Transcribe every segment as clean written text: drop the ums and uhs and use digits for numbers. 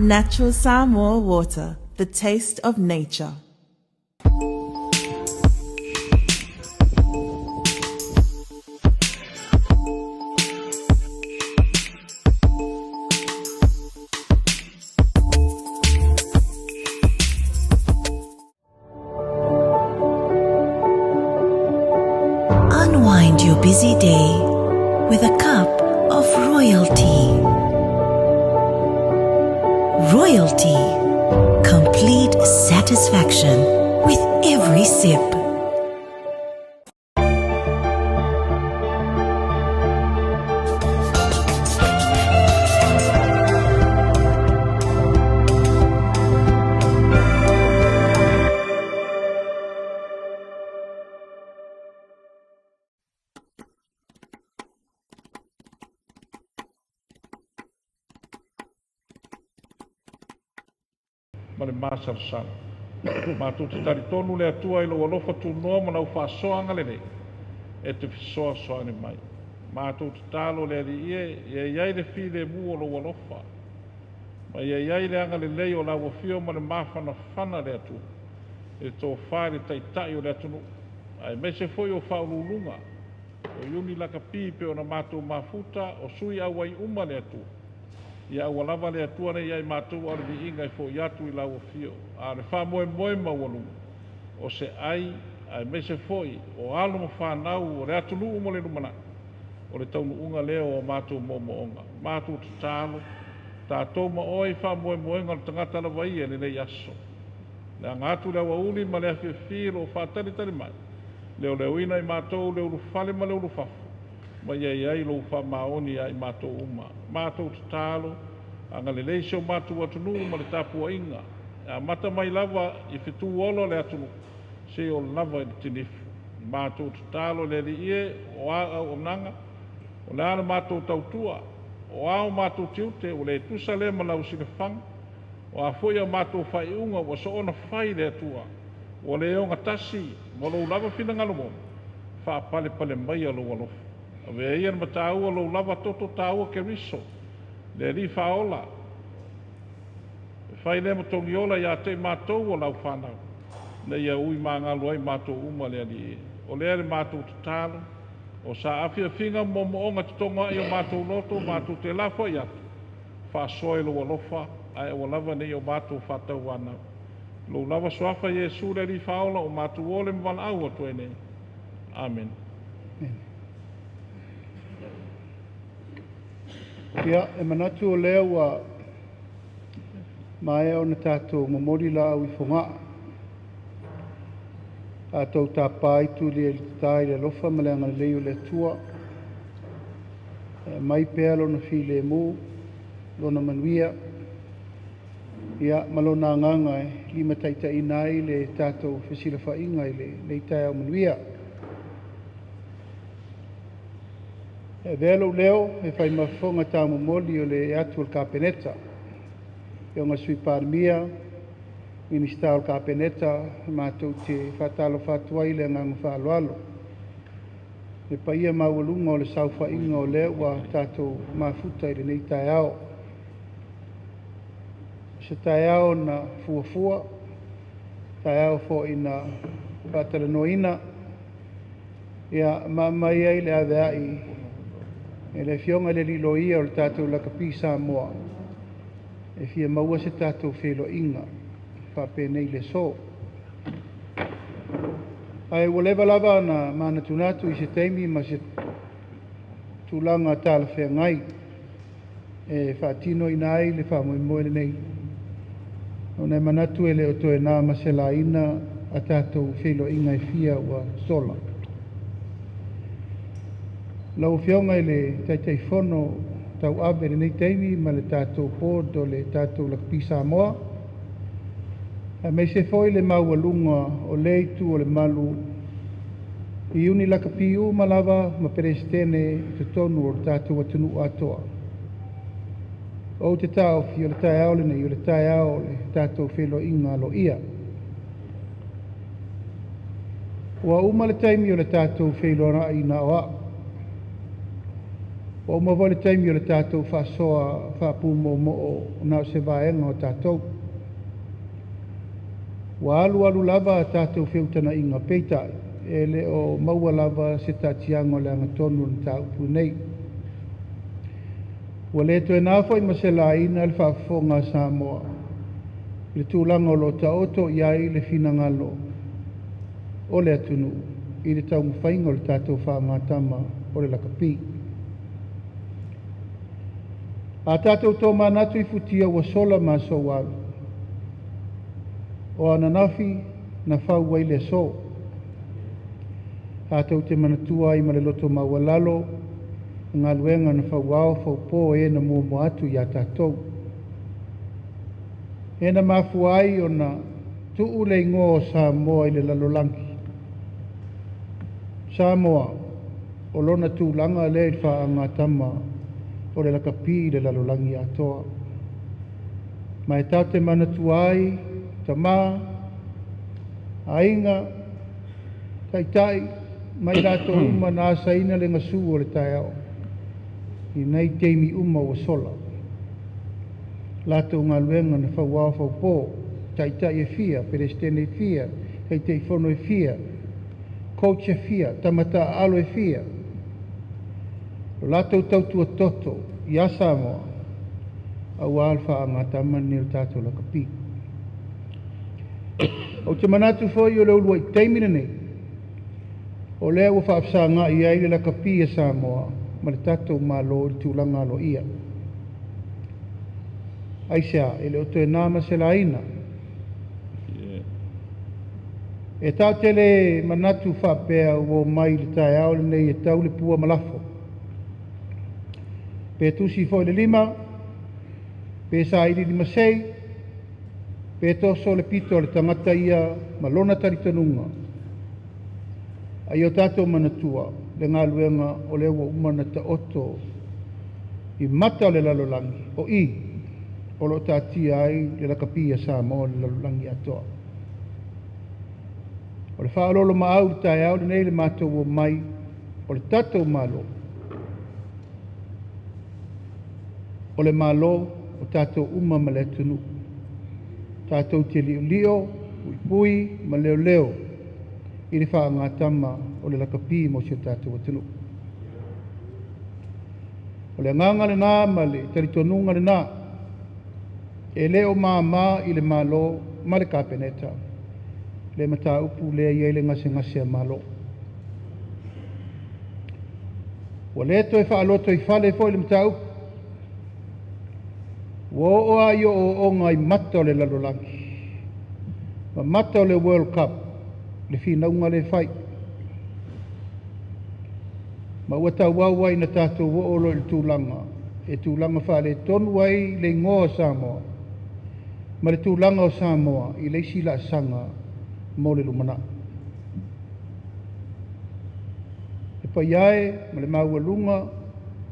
Natural Samoa water, the taste of nature. Unwind your busy day with a cup of royalty. Royalty. Complete satisfaction with every sip. Ma le masalosalo. Matou te talitonu le Atua i lou alofa tunoa ma lau faasoa agalelei e te fesoasoani mai. Matou tatalo le Alii e, ia i ai le filemu o lou alofa, ma ia i ai le agalelei o lau afio ma le mafanafana le Atua i le tofa i le Taitai o le atunuu, aemaise foi o faauluuluga o Iuni Lakapi pei ona matou mafuta o sui auai uma le Atua. Ia aua lava le Atua ne i ia i matou a o le viiga e fo'i atu i lau afio, a o le faamoemoe maualuga o se ai aemaise foi o alo ma fanau o le atunuu mo le lumanai, o le taunuuga lea o a matou moomooga. Matou tatalo, tatou ma oe i faamoemoega o le tagata lava ia i lenei aso. Le aga atu le aoauli ma le afiafi o lo o faatalitali mai, leoleoina i matou le ulufale ma le ulufafo, ma ia i ai lou faamaoni ia i matou uma. Matou tatalo, agalelei si o matou atunuu ma le tapuaiga, e amata mai lava i fetu ola o le atunuu, seia oo lava i le tinifu. Matou tatalo le Alii e, o a auaunaga, o le a le matou tautua, o a o matou tiute, ua le tusa lea ma lau silafaga, o a foi a matou faaiuga ua soona fai le Atua, ua le ogatasi ma lou lava finagalo moni, faapalepale maia lou alofa. Avea ia le mataua lou lava toto taua Keriso, le Alii Faaola, e fai lea ma togiola ia te i matou o lau fanau, ina ia ui magalo ai matou uma le Alii e. O lea le matou tatalo, o saafiafiga ma moomooga totogoai o matou loto, matou te lafoai atu, faasoa i lou alofa, ae aua lava ne i o matou faatauanau. Lou lava suafa Iesu le Alii Faaola o matou ole ma valaau atu ai nei. Amene. Ia, e manatu o lea ua maea ona tatou momoli laau i Fogaa. Tatou tapa i tuli e le tatā i le alofa ma le agalelei o le Atua. E aumai pea lona filemu, lona manuia, ia ma lona agaga e limataitaiina ai le tatou fesilafaiga i lenei taeao manuia. E avea lou leo e fai ma fofoga taumomoli o le atu o le Kapeneta, afioga i le Sui Palemia, Minisita o le Kapeneta, matou te faatalofa atu ai i le agaga faaaloalo. Le paia maualuga o le saofaiga o lea ua tatou mafuta i lenei taeao. O se taeao na fuafua, taeao foi na faatalanoaina, ia ma aumai ai le aveai e le afioga i le alii loia o le tatou Lakapi Samoa e fia maua se tatou feiloaiga faapenei i le aso. Ae ua leva lava ona manatunatu i se taimi ma se tulaga talafeagai e faatinoina ai le faamoemoe lenei, ona e manatu e le o toe na ma se laina a tatou feiloaiga e fia ua sola. Lau Afioga i le Taitaifono tauave i lenei taimi ma le tatou board o le tatou Lakapi Samoa, aemaise foi le maualuga o lea itu o le malu i Iuni Lakapi uma lava ma Peresetene i totonu o le tatou atunuu atoa. Ou te taofi o le taeao lenei o le taeao o le tatou feiloaiga aloaia. Ua uma le taimi o le tatou feiloai na o au. Ua uma foi le taimi o le tatou faasoa faapumoomoo na o se vaega o tatou. Ua alu alu lava a tatou feutagaiga, peitai, e le o maua lava se taatiaga o le agatonu o le mataupu lenei. Ua le toe na foi ma se laina le faafofoga a Samoa i le tulaga o lo o taoto i ai le finagalo o le atunuu i le taumafaiga o le tatou faagatama o le lakapi. A tatou tomanatu i futia ua sola ma aso ua alu, o ananafi na fau ai le aso. Tatou te manatua ai ma le loto maualalo galuega na fauao faupo e na muamua atu ia tatou. E na mafua ai ona tuu le igoa o Samoa i le lalolagi. Samoa, o lona tulaga lea i le faagatama o le lakapi i le lalolagi atoa. Ma e tatou te manatua ai tama, aiga, taitai ma i latou uma na asaina le gasu o le taeao i nei taimi uma ua sola. Latou galuega na fauao faupo, taitai e fia, Peresetene e fia, Taitaifono e fia, coach e fia, tama taaalo e fia. O latou tautua toto ia Samoa, auā le faagatama lenei o le tatou lakapi. Ou te manatu foi o le uluai taimi lenei, o lea ua faafesagai ai le lakapi a Samoa ma le tatou Malo i le tulaga aloaia. Aisea? E le o toe na ma se laina. E tatou te le manatu faapea ua omai i le taeao lenei e tau le pua ma lafo, pe tusi foi le lima, pe saili limasei, pe toso le pito o le tagata ia ma lona talitonuga. A ia o tatou manatua le galuega o lea ua uma ona taoto i mata o le lalolagi, o i o lo o taatia ai le lakapi a Samoa i le lalolagi atoa. O le faaoloolomaau i le taeao lenei le matou omai o le tatou Malo, o le Malo o tatou uma ma le atunuu. Tatou te liolio, puipui ma leoleo i le faagatama o le lakapi mo si o tatou atunuu. O le agaga lena ma le talitonuga lena, e le o mama i le Malo ma le Kapeneta le mataupu lea e i ai le gasegase a Malo. Ua le toe faalotoifale foi le mataupu, ua oo lava i ooooga i mata o le lalolagi, ma mata o le World Cup, le finauga lea e fai. Ma ua tauau ai ina tatou oo loa i le tulaga e tulaga faaletonu ai le igoa o Samoa ma le tulaga o Samoa i le isi laasaga mo le lumanai. E paia e ma le maualuga,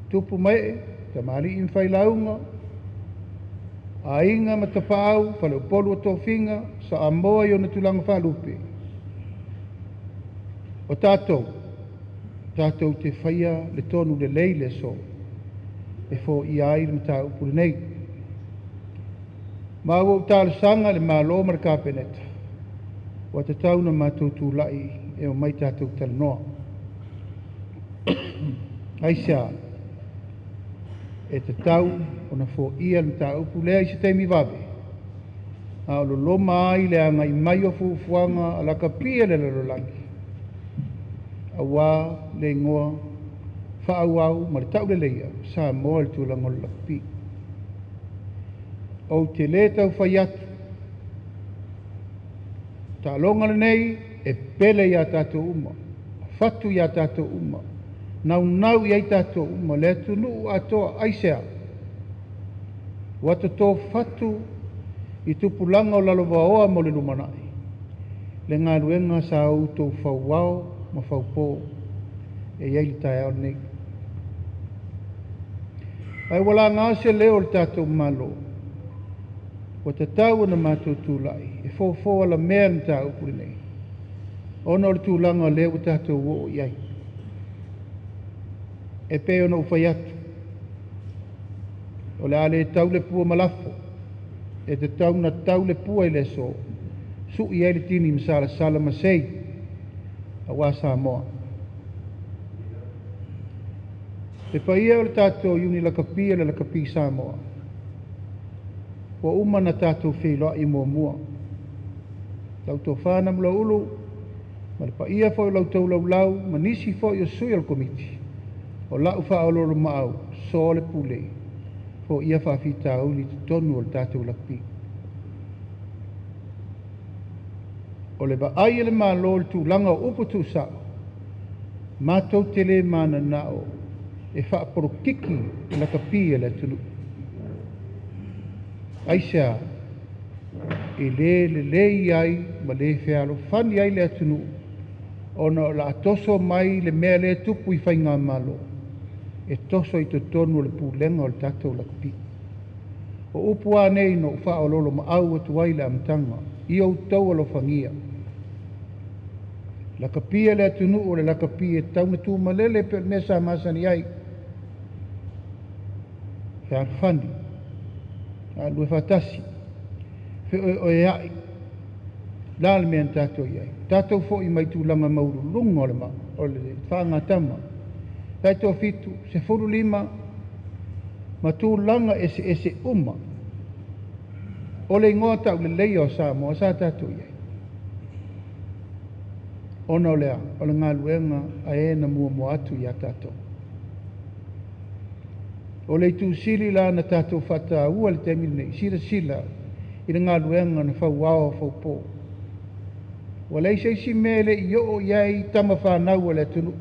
tupu ma ee, tamalii ma failauga, aiga ma tapaau, faleupolu o tofiga, Samoa i ona tulaga faalupe, o tatou, tatou te faia le tonu lelei le aso e foia ai le mataupu lenei. Ma ua ou talosaga i le Malo ma le Kapeneta, ua tatau ona matou tulai e omai tatou talanoa. Aisea? E tatau ona foia le mataupu lea i se taimi vave, a o loloma ai le agai mai o fuafuaga a lakapi a le lalolagi, auā le igoa faaauau ma le tauleleia o Samoa i le tulaga o le lakapi. Ou te le tau fai atu, taaloga lenei e pele ia tatou uma, fatu ia tatou uma, naunau i ai tatou uma, le atunuu atoa. Aisea? Ua toto fatu i tupulaga o lalovaoa mo le lumanai, le galuega sa outou fauao ma faupo e i ai le taeao lenei. Ae ua laga se leo o le tatou Malo, ua tatau ona matou tulai e fofo alamea le mataupu lenei, ona o le tulaga lea ua tatou oo i ai. E pei ona ou fai atu, O le a le tau le pua ma lafo, e tatau na tau le pua i le aso, su'i ai le tini ma salasala ma sei, auā Samoa. Le paia o le tatou Iuni Lakapi o le Lakapi Samoa, ua uma ona tatou feiloai muamua. Lau Tofa Namulauulu ma le paia foi o la outou laulau ma nisi foi o sui o le Komiti, o lau faaoloolomaau, so le pule, foia faafitauli i totonu o le tatou lakapi. O le vaai a le Malo i le tulaga o upu tuusao, matou te le mananao e faapolokiki le lakapi a le atunuu. Aisea? E le lelei ai ma le fealofani ai le atunuu ona o le a toso mai le mea lea e tupu i faigamalo e toso i totonu o le pulega o le tatou lakapi. O upu a nei na ou faaoloolomaau atu ai i le amataga i outou alofagia. Lakapi a le atunuu o le lakapi e tatau ona tumalele pei o le mea sa masani ai. Fealofani, galulue faatasi, feoeoea'i. O le a le mea na tatou i ai? Tatou foi mai tulaga maualuluga o le, o le faagatama, taitoafitu, 15 ma tulaga eseese uma. O le igoa tauleleia o Samoa sa tatou i ai. Ona o le a? O le galuega a e na muamua atu ia tatou. O le itu sili la na tatou faataua i le taimi lenei, silasila i le galuega na fauao faupo. Ua leai se isi mea e le i oo i ai tama fanau a le atunuu.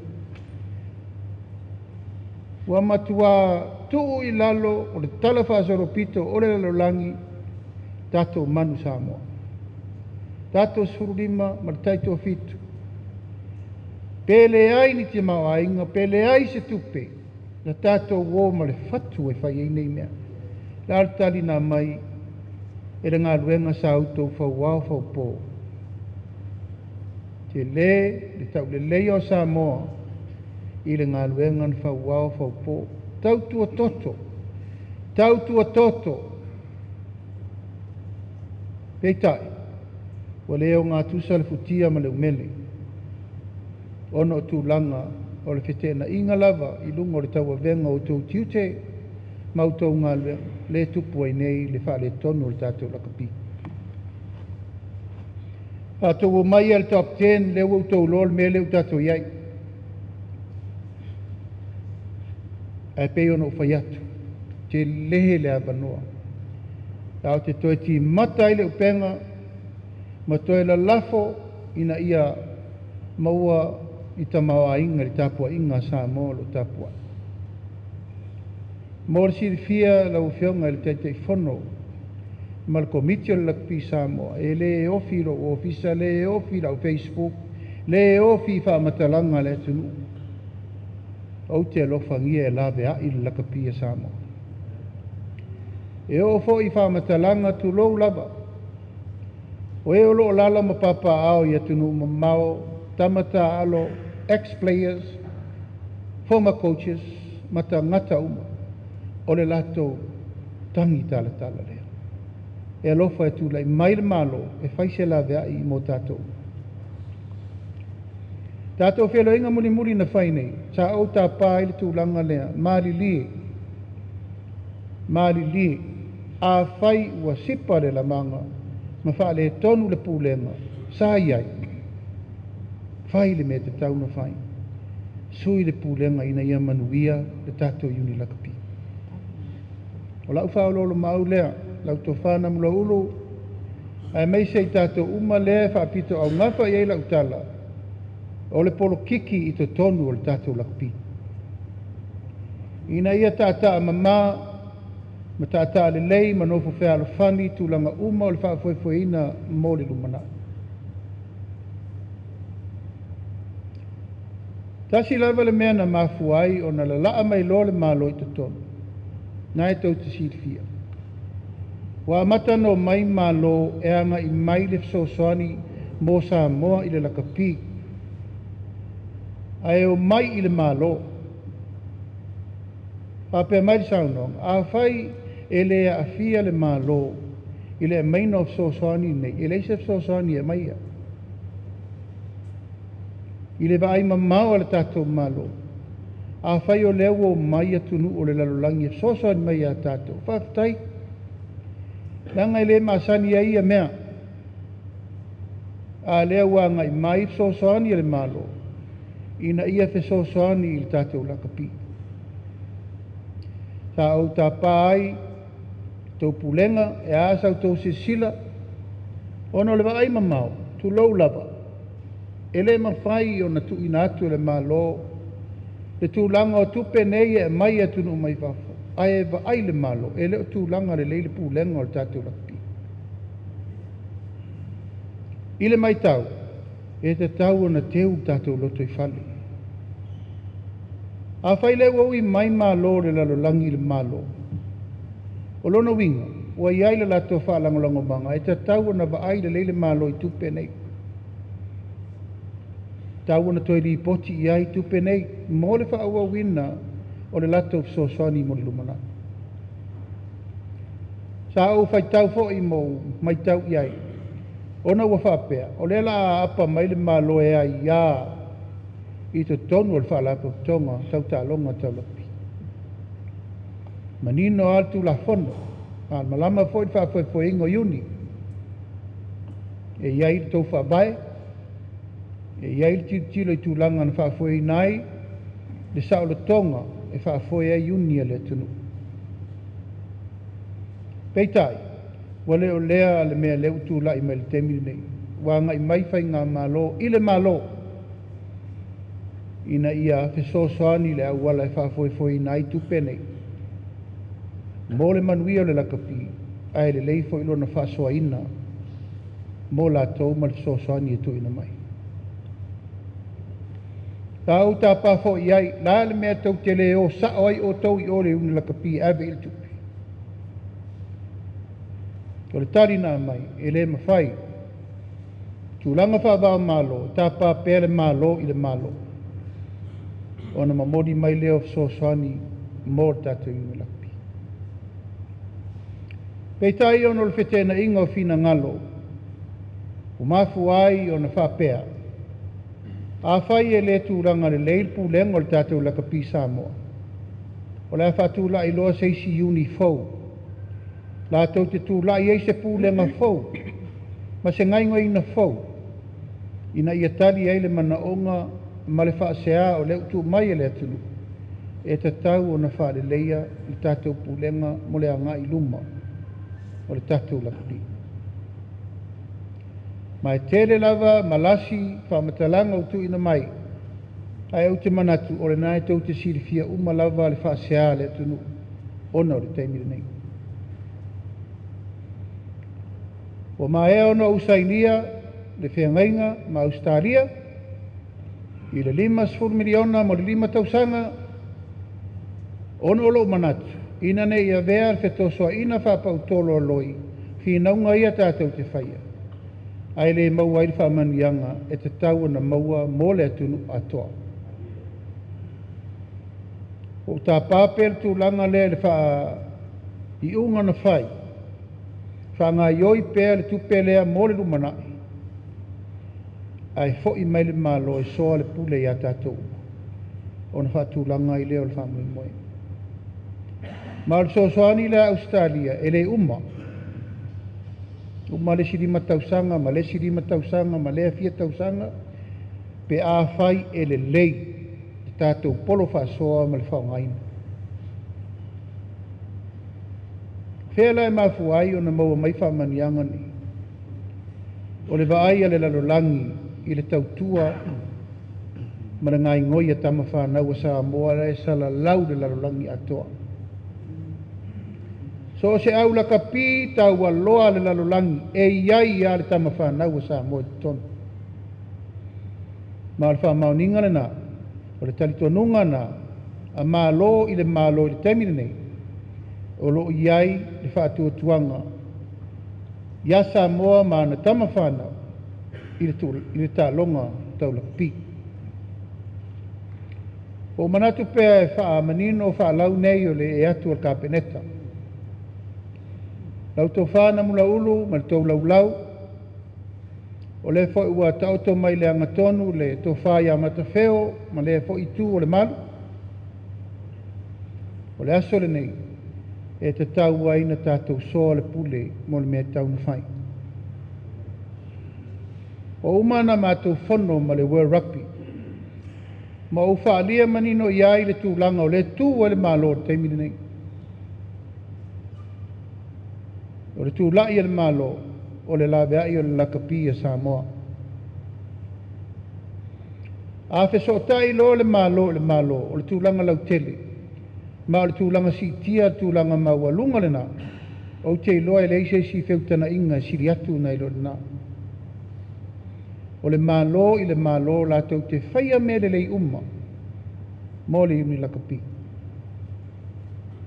Ua matua tuu i lalo o le talafaasolopito o le lalolagi tatou manu Samoa. Tatou 15 ma le taitoafitu. Pe leai ni tamaoaiga, pe leai se tupe, na tatou o ma le fatu e fai ai nei mea. O le a le tali na aumai e le galuega sa outou fauao faupo? Tele le tauleleia o Samoa i le galuega na fauao faupo. Tautua toto, tautua toto. Peitai, ua le ogatusa le futia ma le umele, ona o tulaga o le feteenaiga lava i luga o le tauavega o outou tiute ma outou galuega, lea e tupu ai nei le faaletonu o le tatou lakapi. Fatou omai le top 10, lea ua outou iloa le mea lea ua tatou i ai. Ae pei ona ou fai atu, tele le avanoa. Tatou te toe timata ai le upega ma toe lalafo ina ia maua i tamaoaiga i le tapuaiga a Samoa o lo o tapuai. Mo le silafia lau Afioga i le Taitaifono ma le Komiti o le Lakapi Samoa, e le ofi i lou ofisa, le ofi i lau Facebook, le ofi i faamatalaga a le atunuu. Ou te alofagia e laveai le lakapi a Samoa. E oo foi i faamatalaga tulou lava, o e o lo o alaala ma papaaao i atunuu mamao, tama taalo, ex-players, former coaches ma tagata uma, o le latou tagi talatala lea. E alofa e tulai mai le Malo e fai se laveai mo tatou. Tatou feiloaiga mulimuli na fai nei, sa ou tapa ai le tulaga lea, malilie, malilie, afai ua sipa le lamaga ma faaletonu le pulega sa i ai, fai le mea tatau ona fai, sui le pulega ina ia manuia le tatou Iuni Lakapi. O lau faaoloolomaau lea, lau Tofa Namulauulu, aemaise i tatou uma lea e faapitoaugafa i ai lau tala, o le polokiki i totonu o le tatou lakapi. Ina ia taataa mama ma taataa lelei ma nofo fealofani tulaga uma o le faafoefoeina mo le lumanai. Tasi lava le mea na mafua ai ona lalaa mai loa le Malo i totonu, na e tou te silafia. Ua amata ona omai Malo e agai mai le fesoasoani mo Samoa i le lakapi, ae omai i le Malo. Faapea mai le saunoaga, afai e lē aafia le Malo i le aumaiga o fesoasoani nei, e leai se fesoasoani e aumaia. I le vaai mamao a le tatou Malo, afai o lea ua omai atunuu o le lalolagi e fesoasoani mai iā tatou, faafetai, leaga e le masani ai ia mea. A lea ua agai mai fesoasoani a le Malo ina ia fesoasoani i le tatou lakapi. Sa ou tapa ai tou pulega e a sa outou silasila, ona o le vaai mamao, tulou lava, e le mafai ona tuuina atu e le Malo le tulaga o tupe nei e aumai e atunuu mai fafo, ae vaai le Malo e le o tulaga lelei le pulega o le tatou lakapi. I le matau, e tatau ona teu le tatou lotoifale. Afai lea ua ui mai malo o le lalolagi i le Malo, o lona uiga, ua i ai le latou faalagolagomaga e tatau ona vaai lelei le Malo i tupe nei. Tatau ona toe lipoti i ai tupe nei mo le faaauauina o le latou fesoasoani mo le lumanai. Sa ou faitau foi ma ou matau i ai, ona ua faapea, o lea o le a aapa mai le Malo e aiā i totonu o le Faalapotopotoga Tau Taaloga Tau Lakapi. Manino lava le Tulafono, malamalama foi le faafoefoeina o iuni. E i ai le tou faavae, e i ai le tilotilo i tulaga na faafoeina ai le saolotoga e faafoe ai iuni a le atunuu. Peitai, ua le o lea le mea lea ua tulai mai i le taimi lenei. Ua agai mai faigamalo i le Malo ina ia fesoasoani i le auala e faafoefoeina ai tupe nei mo le manuia o le lakapi, ae lelei foi lona faasoaina mo latou ma le fesoasoani e tuuina mai. Sa ou tapa foi i ai, la le mea tou te le o sao ai outou i o i le iuni lakapi e ave i ai le tupe. O le tali na aumai, e le mafai. Tulaga faava-o-Malo, e tapa pea le Malo i le Malo, ona momoli mai lea o fesoasoani mo le tatou iuni lakapi. Peitai ona o le feteenaiga o finagalo, ua mafua ai ona faapea, afai e le tulaga lelei le pulega o le tatou lakapi Samoa, o le a faatulai loa se isi iuni fou, latou te tulai ai se pulega fou ma se gaoioiga fou, ina ia tali ai le manaoga ma le faasea o lea ua tuu mai e le atunuu, e tatau ona faaleleia le tatou pulega mo le agai i luma o le tatou lakapi. Ma e tele lava malasi faamatalaga ua tuuina mai, ae ou te manatu o lena e tou te silafia uma lava le faasea a le atunuu ona o le taimi lenei. Ua maea ona ou sainia le feagaiga ma Ausetalia i le $50 miliona mo le 5 tausaga, ona o lou manatu, ina ne i avea le fetosoaina faapautolo a finauga ia tatou te faia, ae le maua ai le faamanuiaga e tatau ona maua mo le atunuu atoa. Ua ou tapa pea le tulaga lea i le faaiuga na fai, faagaoioi pea le tupe lea mo le lumanai, ae foi mai le Malo e soa le pule ia tatou ona faatulaga ai lea o le faamoemoe. Ma o le fesoasoani lea a Ausetalia, e le uma. Uma le isi 5 tausaga, ma le isi 5 tausaga, ma lea fia tausaga, pe afai e lelei le tatou polo faasoa ma le faaaogaina. Fea la e mafua ai ona maua mai faamanuiaga nei? O le vaai a le lalolagi i le tautua ma le gaoioi a tama fanau a Samoa la e salalau le lalolagi atoa. So o se au lakapi taualoa a le lalolagi e i ai lava le tama fanau a Samoa i totonu. Ma o le faamaoniga lena, o le talitonuga na a Malo i le Malo i le taimi lenei, o lo o i ai le faatuatuaga ia Samoa ma ana tama fanau i le taaloga tau lakapi. Ua ou manatu pea e faamanino faalau nei o le ee atu o le Kapeneta. Lau tofa Namulauulu ma le tou laulau, o lea foi ua taoto mai le agatonu le tofa ia Matafeo ma lea foi itu o le malu. O le aso lenei e tatau ai ona tatou soa le pule mo le mea e tatau ona fai. Ua uma ona matou fono ma le World Rugby, ma ou faaalia manino i ai le tulaga o lea e tu ai le Malo i le taimi lenei. O le tulai a le Malo o le laveai o le lakapi a Samoa. A fesootai loa le Malo i le Malo, o le tulaga lautele, ma o le tulaga siitia, le tulaga maualuga lena, ou te iloa e leai se isi feutanaiga e sili atu nai lo lena. O le Malo i le Malo latou te faia mea lelei uma mo le Iuni Lakapi.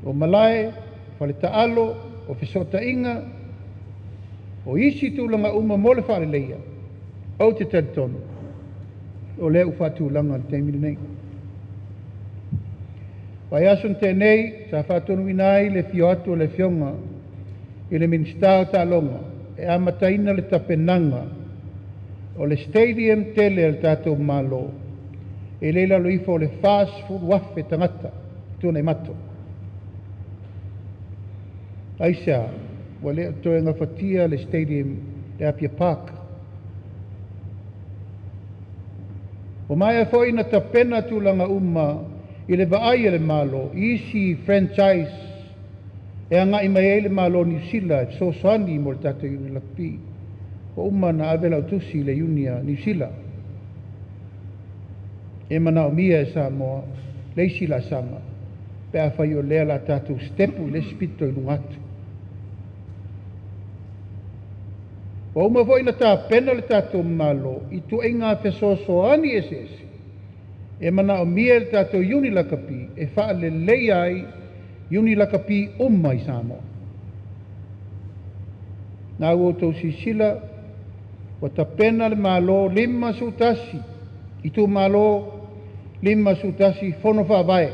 O malae, faletaalo, o fesootaiga, o isi tulaga uma mo le faaleleia, ou te talitonu o lea ua faatulaga i le taimi lenei. Vaiaso na tea nei, sa faatonuina ai le afio atu o le Afioga i le Minisita o Taaloga e amataina le tapenaga o le stadium tele a le tatou Malo, e le i lalo ifo o le 40,000 tagata tuanai mato. Aisea? Ua le o toe gafatia le stadium le Apia Park. Ua maea foi na tapena tulaga uma i le vaai a le Malo i isi franchise e agai mai ai le Malo o Niu Sila e fesoasoani mo le tatou Iuni Lakapi. Ua uma ona ave lau tusi i le Iuni a Niu Sila e manaomia e Samoa le isi laasaga pe afai o lea o le a tatou sitepu i le isi pito i luga atu. Ua uma foi ona tapena le tatou Malo i ituaiga fesoasoani eseese e manaomia e le tatou Iuni Lakapi e faaleleia ai Iuni Lakapi uma i Samoa. Na ua outou silasila ua tapena le Malo 51 itumalo, 51 fono faavae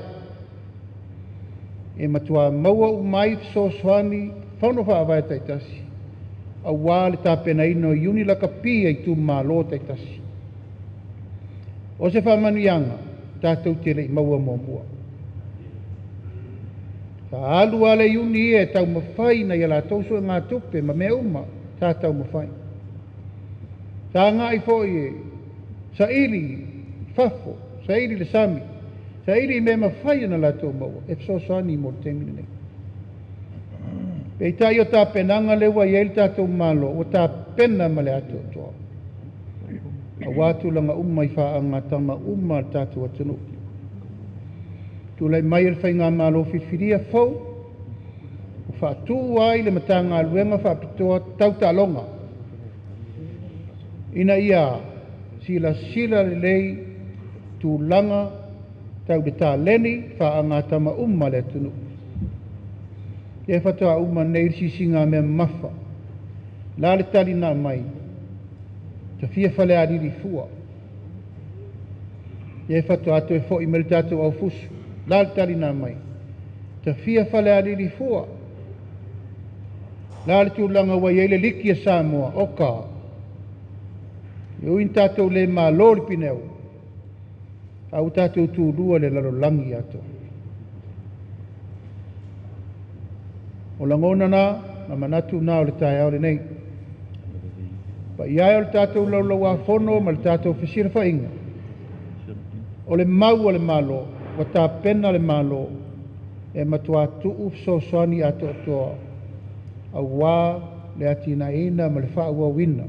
e matua maua uma ai fesoasoani fono faavae taitasi aua le tapenaina o Iuni Lakapi a itumalo taitasi. O se faamanuiaga tatou te le i maua muamua. Sa alu lava le iuni ia e taumafai nai a latou suegatupe ma mea uma sa taumafai. Sa agai foi e saili i fafo, saili i le sami, saili i mea e mafai ona latou maua e fesoasoani mo le taimi lenei. Peitai o tapenaga lea ua i ai le tatou Malo, ua tapena ma le atoatoa aua tulaga uma i faagatama uma a le tatou atunuu. Tulai mai le Faigamalo filifilia fou, ua faatu ai le Matagaluega faapitoa tau taaloga, ina ia silasila lelei tulaga tau le taleni faagatama uma a le atunuu. Lea faatoa uma nei le sisiga mea mamafa. La le tali na aumai, tafia Falealili fua. Lea faatoa toe foi mai le tatou aufusu. La le tali na aumai, tafia Falealili fua. La le tulaga ua i ai le liki a Samoa, oka. E ui ina tatou le malo le pineu, a ua tatou tulua le lalolagi atoa. O lagona na, ma manatu na o le taeao lenei. Paia e o le tatou laulauafono ma le tatou fesilafaiga, o le mau a le Malo, ua tapena le Malo e matua tuu fesoasoani atoatoa aua le atinaeina ma le faaauauina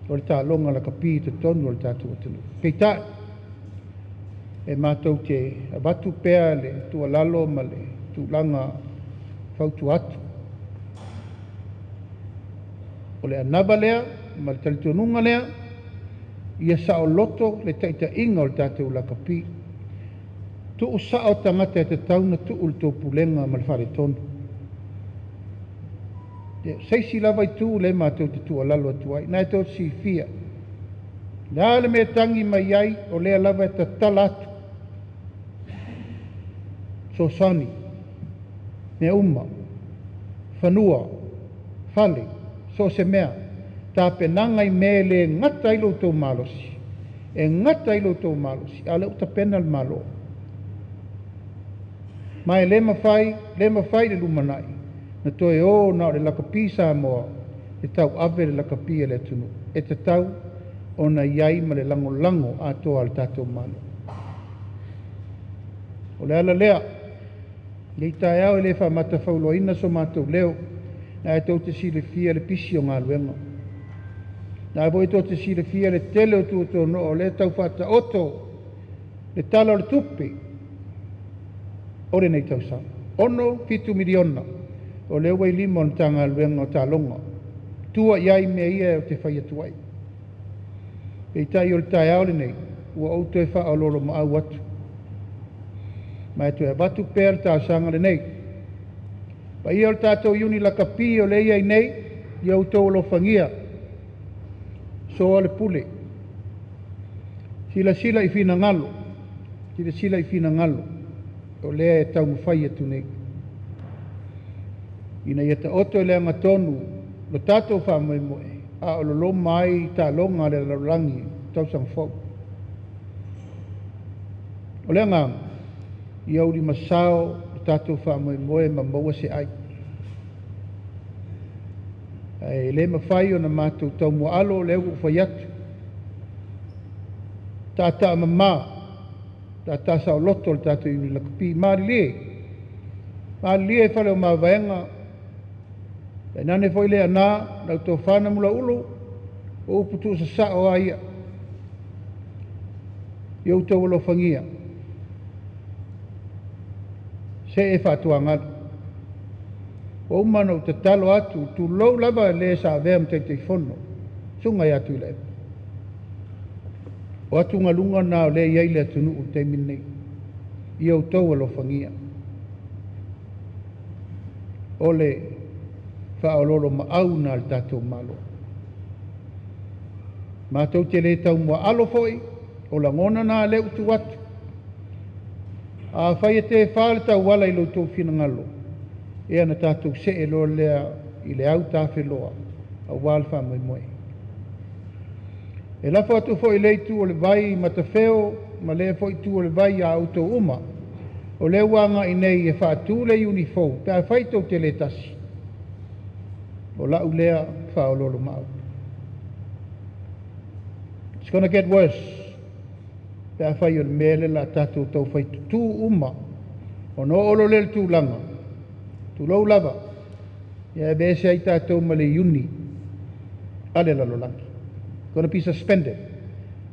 o le taaloga lakapi i totonu o le tatou atunuu. Peitai, e matou te avatu pea le tuualalo ma le tulaga fautua atu. O le anava lea ma le talitonuga lea, ia saoloto le taitaiga o le tatou lakapi. Tuu sao tagata e tatau ona tuu le taupulega ma le faaletonu. Se isi lava itu le matou te tuualalo atu ai. Na e tou te silafia, le a le mea e tagi mai ai, o lea lava e tatala atu fesoasoani, mea uma, Fanua, fale, so o se mea, tapenaga i mea e le gata ai lo outou malosi, e gata ai lo outou malosi, a o lea ua tapena le Malo. Ma e le mafai, le mafai i le lumanai na toe o na o le lakapi Samoa e tauave le lakapi a le atunuu. E tatau ona i ai ma le lagolago atoa a le tatou Malo. O le ala lea, lenei taeao e le faamatafauloaina so matou leo, na e tou te silafia le pisi o galuega. Na foi tou te silafia le tele o tuatonoa o lea tau faataoto le Tala o le Tupe o lenei tausaga. 6.7 miliona o lea ua i lima o le Matagaluega o Taaloga, tua i ai mea ia ou te fai atu ai. Peitai o le taeao lenei, ua ou toe faaoloolomaau atu, ma e toe avatu pea le talosaga lenei. Paia o le tatou Iuni Lakapi o lea e i ai nei, ia outou alofagia, soa le pule, silasila i finagalo, silasila i finagalo o lea e taumafai atu nei, ina ia taoto i le agatonu lo tatou faamoemoe, a o loloma ai taaloga a le lalolagi tausaga fou. O le agaga, ia ulimasao le tatou faamoemoe ma maua se ai. Ae le mafai ona matou taumuaalo, o lea ua ou fai atu, taataa mama, taataa saoloto le tatou Iuni Lakapi. Malilie, malilie Faleomavaega, tainane foi le Leaana, lau tofa Namulauulu, o upu tuusasao lava ia, ia outou alofagia, see faatuagalu. Ua uma ona ou tatalo atu, tulou lava le sa avea ma Taitaifono, susuga ia Tuilaepa. O atugaluga na o lea e i ai le atunuu i le taimi lenei. Ia outou alofagia. O le faaoloolomaau lena a le tatou Malo. Matou te le taumuaalo foi, o lagona na lea ua tuu atu. Afai e tefa le tauala i lo outou finagalo, ia na tatou see loa lea i le autafeloa aua le faamoemoe. E lafo atu foi i lea itu o le vai i Matafeo ma lea foi itu o le vai ia outou uma, o lea ua agai nei e faatu le iuni fou pe afai tou te le tasi, o lau lea faaoloolomaau. It's gonna get worse pe afai o le mea lea o le a tatou taufai tutu uma, ona oo loa lea i le tulaga, tulou lava, ia aveese ai tatou ma le iuni a le lalolagi. Gonna be suspended.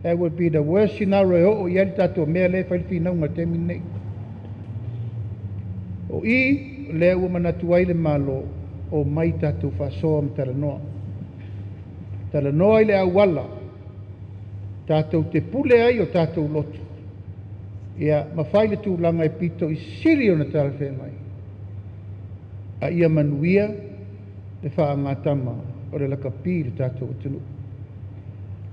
That would be the worst scenario e oo i ai le tatou mea lea e fai le finauga i le taimi lenei. O i, lea ua manatu ai le Malo, o mai tatou faasoa ma talanoa. Talanoa i le auala, tatou te pule ai o tatou loto, ia ma fai le tulaga e pito i sili ona talafeagai, a ia manuia le faagatama o le lakapi i le tatou atunuu.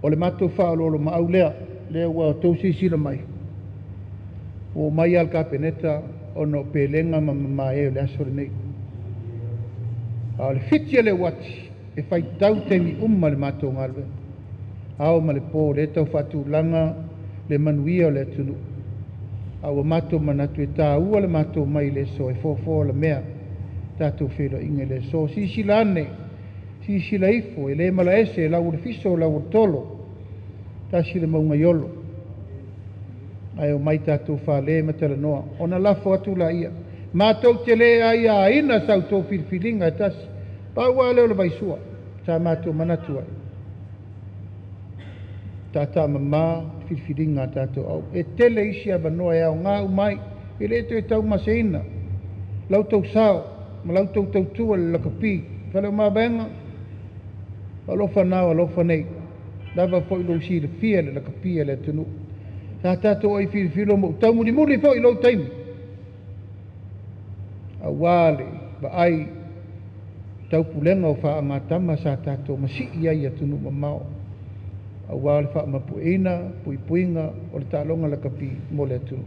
O le matou faaoloolomaau lea, lea ua outou silasila mai, ua omai lava le Kapeneta ona o pelega ma mamae o le aso lenei. A o le fiti a le uati, e faitau taimi uma i le matou galuega. Ao ma le po, o lea e tau faatulaga le manuia o le atunuu. A ua matou manatu e taua le matou mai i le aso e fofoa le mea, tatou feiloaiga i le aso. Silasila ane, silasila ifo, e le malaese lau o le fiso, lau o le tolo, tasi le mauga iolo. Ae omai tatou fale ma talanoa, ona lafo atu laia. Matou te le aiaina sa outou filifiliga e tasi, pau lava lea o le vaisua, sa matou manatu ai. Taataa mama filifiliga a tatou au. E tele isi avanoa e aoga uma ai, e le toe taumaseina lau tou sao ma lau tou tautua i le lakapi. Faleomavaega, alofa na alofa nei, lava foi lou silafia le lakapi a le atunuu. Sa tatou ai filifilo ma ou taumulimuli foi i lou taimi, aua le vaai taupulega o faagatama sa tatou masii ai i atunuu mamao, aua le faamapueina puipuiga o le taaloga lakapi mo le atunuu.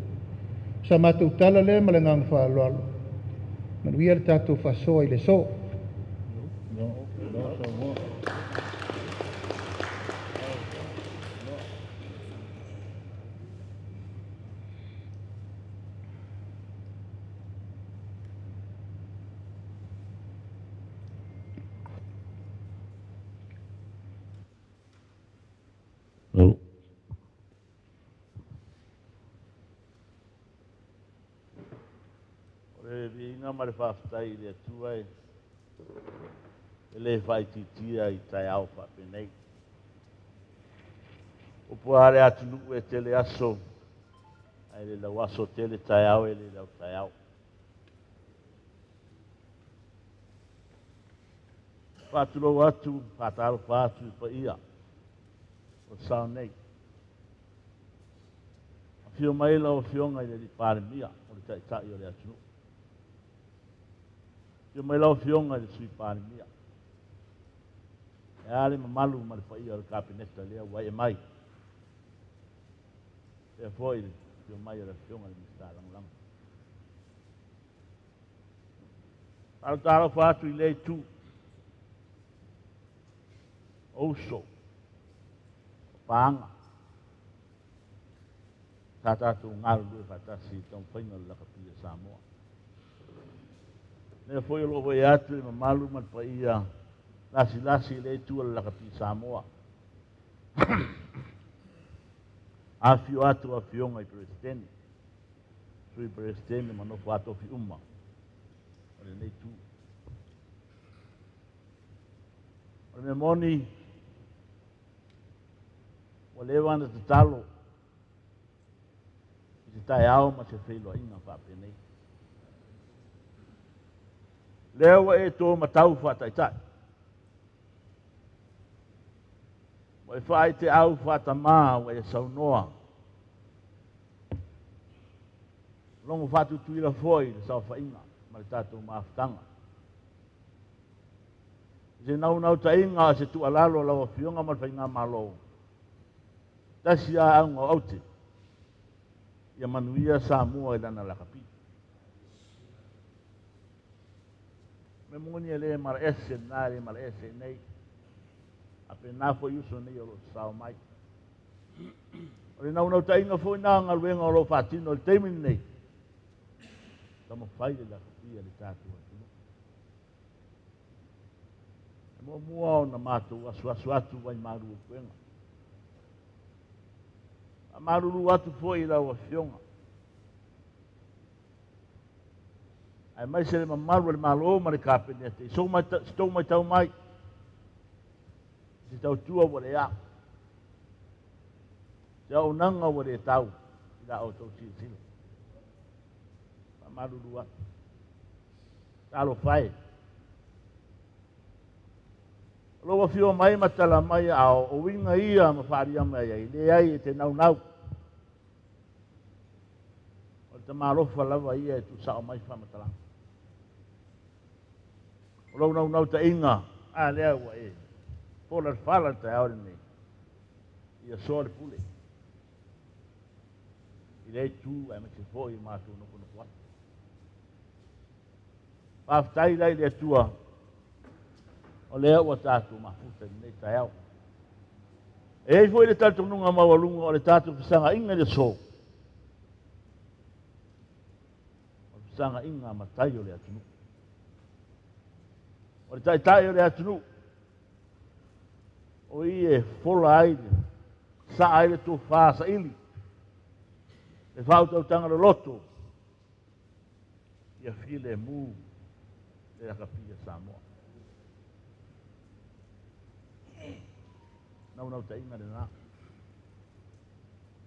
O sa matou tala lea ma le agaga faaaloalo, manuia le tatou faasoa i le aso. O le viiga ma le faafetai i le Atua e le faaitiitia i taeao faapenei. Upu a le atunuu e tele aso, ae le lau aso tele taeao e le lau taeao. Faatulou atu, faatalofa atu i paia o sao nei. Afio mai lau Afioga i le Palemia o le Taitai o le atunuu. Afio mai lau Afioga i le Sui Palemia. E a le mamalu ma le paia o le Kapeneta lea ua ee mai. Faapea foi le afio mai o le Afioga i le Minisita Lagolago. Faatalofa atu i lea itu o uso, o paaga, sa tatou galulue faatasi i le taumafaiga o le lakapi a Samoa. Lea foi o lo o ee atu le mamalu ma le paia lasilasi i lea itu o le lakapi Samoa. Afifio atu afioga i Peresetene, Sui Peresetene ma nofo a tofi uma o lenei itu. O le mea moni, ua leva ona tatalo i se taeao ma se feiloaiga faapenei. Lea ua e tō matau faataitai. Ua e faaiteau faatamā ua e saunoa. Logo faatutuila foi le saofaiga ma le tatou mafutaga. I se naunautaiga o se tuualalo a lau Afioga ma le Faigamalo, tasi lava auga o aute, ia manuia Samoa i lana lakapi. Mea moni e le malaese lena, e le malaese nei. A pena foi uso nei o lo o sao mai. O le naunautaiga foi na galuega o lo o faatino i le taimi lenei, taumafai le lakapi a le tatou atunuu. E muamua ona matou asuasu atu vai malu o puega. Faamalulu atu foi i lau Afioga, aemaise le mamalu o le Malo ma le Kapeneta i se tou matau mai, i se tautua ua le ao, se auaunaga ua le tau i la outou silasila. Faamalulu atu. Talofa e. O lou afio mai ma tala mai ao, o uiga ia ma faaalia mai ai, leai e te naunau. O le tamalofa lava ia e tuusao mai faamatalaga. O lou naunautaiga, a lea ua e fola le fala le taeao lenei, ia soa le pule i lea itu aemaise foi o matou nofonofo atu. Faafetai la i le Atua o lea ua tatou mafuta i lenei taeao. E i ai foi le talitonuga maualuga o le tatou fesagaiga i le aso, o le fesagaiga a matai o le atunuu. O le taitai o le atunuu, o i e fola ai, saa ai le tofa saili, le faautautaga loloto, ia filemu le lakapi a Samoa. Naunautaiga lena.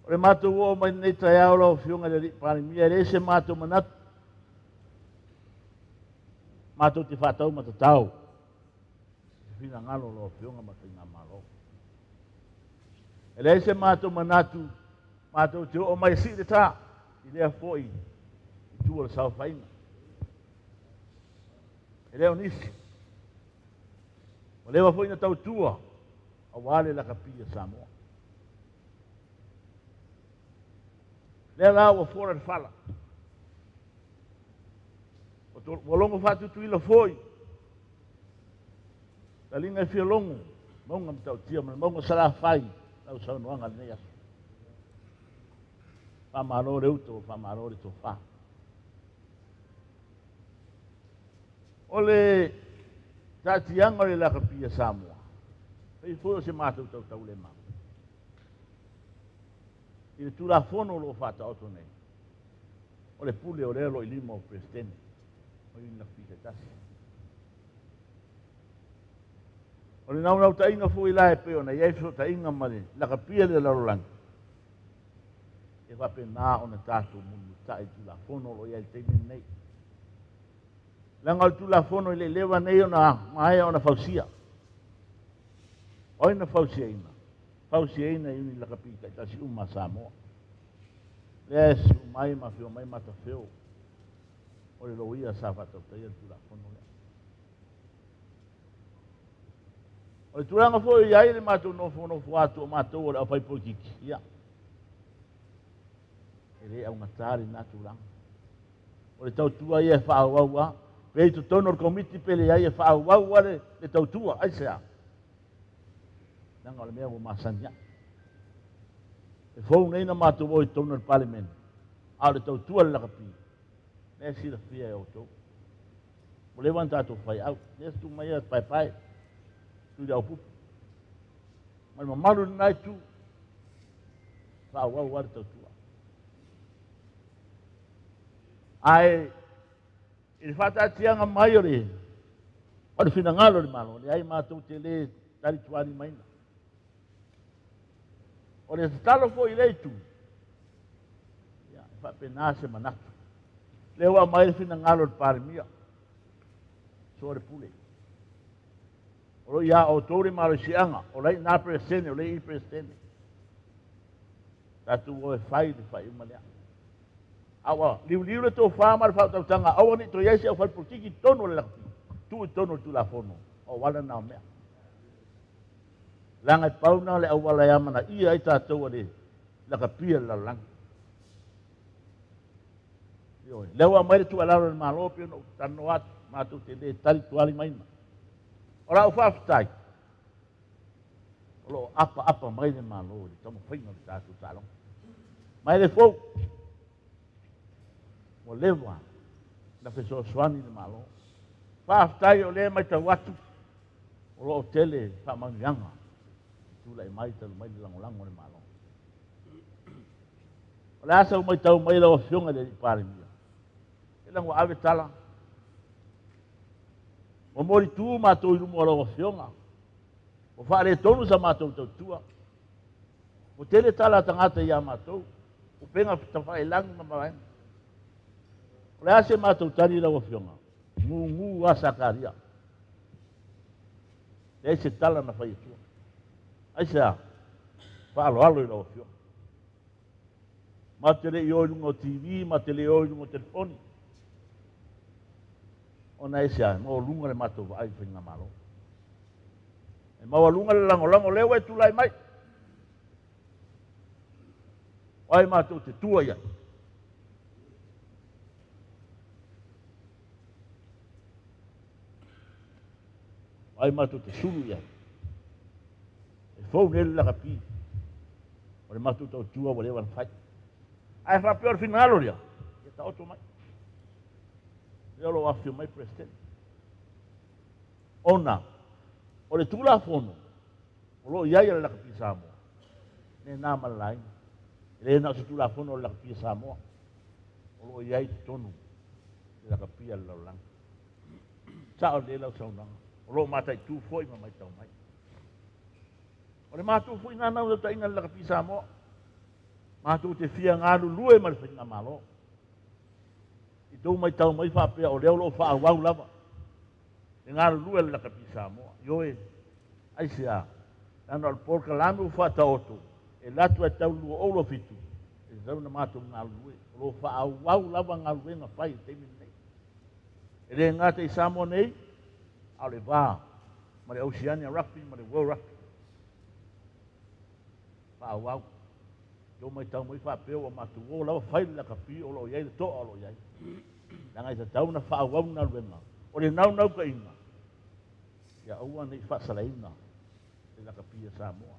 O le matou oo mai lenei taeao lau Afioga i le Alii Palemia, e leai se matou manatu, matou te faataumatatao i se finagalo o lau Afioga ma le Faigamalo. E leai se matou manatu, matou te oo mai e sii le tā i lea foi itu o le saofaiga. E le o nisi. Ua leva foi na tautua aua le lakapi a Samoa. Lea la ua fola le fala. Ua logo faatutuila foi. Taliga e fia logo, mauga matautia ma le mauga Salafai lau saunoaga i lenei aso. Faamalo le uta ua faamalo le tofa. O le taatiaga o le lakapi a Samoa, pei foi o se matou tautaulemau i le Tulafono o lo o faataoto nei, o le pule o lea o lo o i lima o Peresetene o Iuni Lakapi taitasi. O le naunautaiga foi la e pei ona i ai fesootaiga ma le lakapia le lalolagi, e faapena ona tatou mulimulitai i Tulafono o lo o i ai i le taimi lenei. Leaga o le Tulafono e le i leva nei ona maea ona fausia. O ai na fausiaina? Fausiaina e Iuni Lakapi taitasi uma a Samoa. Lea e susu mai ma afio mai Matafeo o le loia sa faatautaia le Tulafono lea. O le tulaga foi i ai le matou nofonofo atu o matou o le aufaipolitiki, ia, e le augata lena tulaga. O le tautua ia e faaauau lava, pe i totonu o le komiti pe leai, e faaauau lava le, le tautua. Aisea? Leaga o le mea ua masani ai. E fou nei na matou o i totonu o le Palemene, a o le tautua le lakapi, lea e silafia e outou. Ua leva ona tatou faiau, lea se tuu mai ia paepae, Tuliaupupu. Ma le mamalu i lena itu, faaauau lava le tautua. Ae i le faataatiaga mai o le o le finagalo o le Malo, leai matou te le talitualimaina. O le tatalo foi i lea itu, ia, e faapena se manatu. Lea ua aumai le finagalo o le Palemia, so le pule. O lo ia outou le malosiaga, o la i ina Peresetene, o lea i Peresetene. Tatou o e fai le faaiuga lea. A ua liuliu le tofa ma le faautautaga, aua ne i toe i ai se aufaipolitiki i totonu o le lakapi, tuu i totonu o le Tulafono, o auala na o mea. Leaga e pau na o le auala e amanaia ai tatou a le lakapia le lalolagi. Ioe, lea ua aumai le tuualalo a le Malo pei ona ou talanoa atu, matou te le talitualimaina. O lau faafetai, o lo o apaapa mai le Malo i le taumafaiga o le tatou taaloga. Ma e le fou, ua leva na fesoasoani le Malo. Faafetai o lea e matau atu, o lo o tele faamanuiaga e tulai mai talu mai le lagolago a le Malo. O le a sau matau mai lau Afioga i le Alii Palemia? E leaga ua ave tala, ua molitu matou i luma o lau Afioga, ua faaletonu sa matou tautua, ua tele tala a tagata ia matou, upega tafailagi ma vaega. O le a se matou tali lau Afioga? Gugu lava Sakaria. Leai se tala na fai atua. Aisea? Faaaloalo i lau Afioga. Matou te le i o i luga o TV, matou te le i o i luga o telefoni. Ona aisea? E maualuga le matou vaai i faigamalo. E maualuga le lagolago lea ua e tulai mai. O ai matou te tua i ai? O ai matou te sulu i ai? E fou nei le lakapi. O le matou tautua ua leva ona fai. Ae faapea o le finagalo lea, ia taoto mai. Lea o lo o afifio mai President. Ona o le Tulafono o lo o i ai a le lakapi Samoa, le na ma le laina. E le na o se Tulafono o le lakapi Samoa, o lo o i ai i totonu le lakapi a le lalolagi. Sao lelei lau saunoaga, o lo o mataitu foi ma matau mai. O le matou foi lena naunautaiga i le lakapi Samoa, matou te fia galulue ma le faigamalo. I tou matau mai faapea o lea o lo o faaauau lava le galulue a le lakapi Samoa. Ioe, aisea? Leaga o le polokalame ua faataoto e alu atu ai tau 2027, e tatau ona matou galulue. O lo o faaauau lava galuega fai i le taimi lenei. E le gata i Samoa nei, a o le va ma le Oceania Rugby ma le World Rugby. Faaauau. Tou matau mai faapea ua matou o lava fai le lakapi o lo o i ai le toa o lo o i ai. Leaga e tatau ona faaauau le galuega. O le naunautaiga, Ia aua ne i faasalaina le lakapi a Samoa.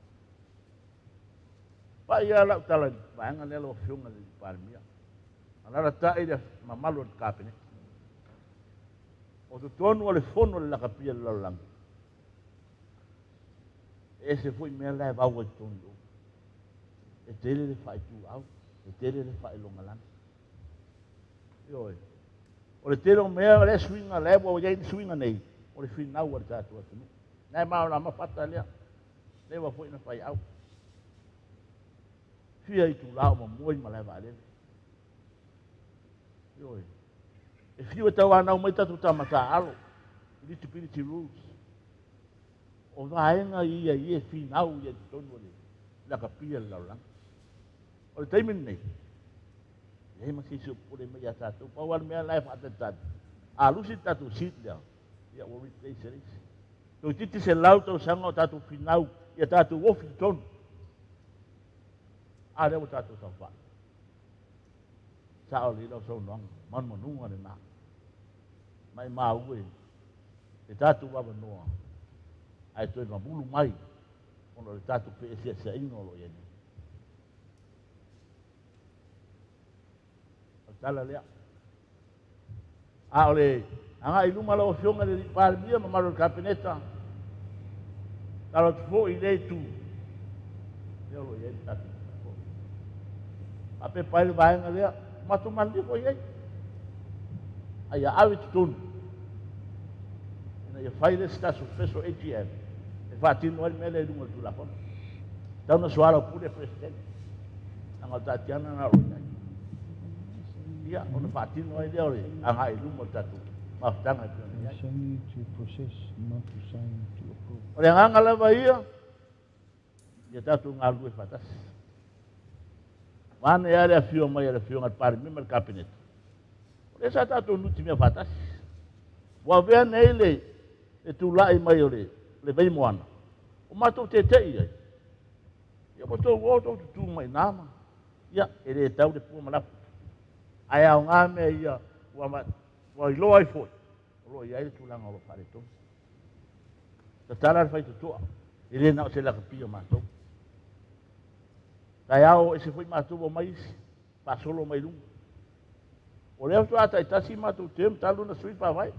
Pai lava lau tala i le vaega lea lau Afioga i le Palemia. Alaalatai le mamalu o le Kapeneta. O totonu o le fono o le lakapi a le lalolagi, e ese foi mea la e vau ai totonu o. E tele le faaituau, e tele le faailogalanu. Ioe. O le tele o mea, o le suiga lea ua i ai le suiga nei, o le finau a le tatou atunuu. Na e malamalama fata lea. Leva foi na fai au. Fia itula o mamua i malae vaalele. Ioe. E fiu e tauanau mai tatou tama taaalo, eligibility rules. O vaega ia ia e finau ia i totonu o le lakapi a le lalolagi. O le taimi lenei, e leai ma se isi o popole mai ia tatou. Pau lava le mea la e faatalitali, a lusi le tatou seat lea, ia ua replace e le isi. Toeitiiti 100 tausaga o tatou finau ia tatou ofi i totonu. A lea ua tatou saofai. Sao lelei lau saunoaga, manumanuga lena. Maimau e le tatou avanoa ae toe mamulu mai ona o le tatou feeseeseaiga o lo o i ai nei. O le tala lea. A o le agai i luma lau Afioga i le Palemia, mamalu o le Kapeneta, talo atu foi i lea itu, lea o lo o i ai le tatou Tulafono. Faapepa ai le vaega lea, matou malilie foi i ai. A ia ave i totonu, ina ia fai le isi tatou special AGM e faatino ai le mea lea i luga o le Tulafono. Tau na soalaupule le Peresetene, leaga o le taatiaga lena o lo o i ai. Ia, ona faatino ai lea o le agai i luma o le tatou mafutaga e pei ona i ai. O le agaga lava ia, ia tatou galulue faatasi. Vaeane lava le afio mai a le Afioga i le Palemia ma le Kapeneta, o lea sa tatou nutimea faatasi. Ua avea nei le tulai mai o le vaimoana, ua matou tete'i ai. Ia ua outou o outou tutu mai i ina ma, ia, e le tau le pua ma lafu. Ae aoga mea ia ua iloa ai foi, o lo o i ai le tulaga o lo o faaletonu. Tatala le faitotoa, e le na o se lakapi o matou. Taeao o ese foi matou ua omai isi, faasolo mai luga. O lea faatoa taitasi matou term talu ona sui le faavae,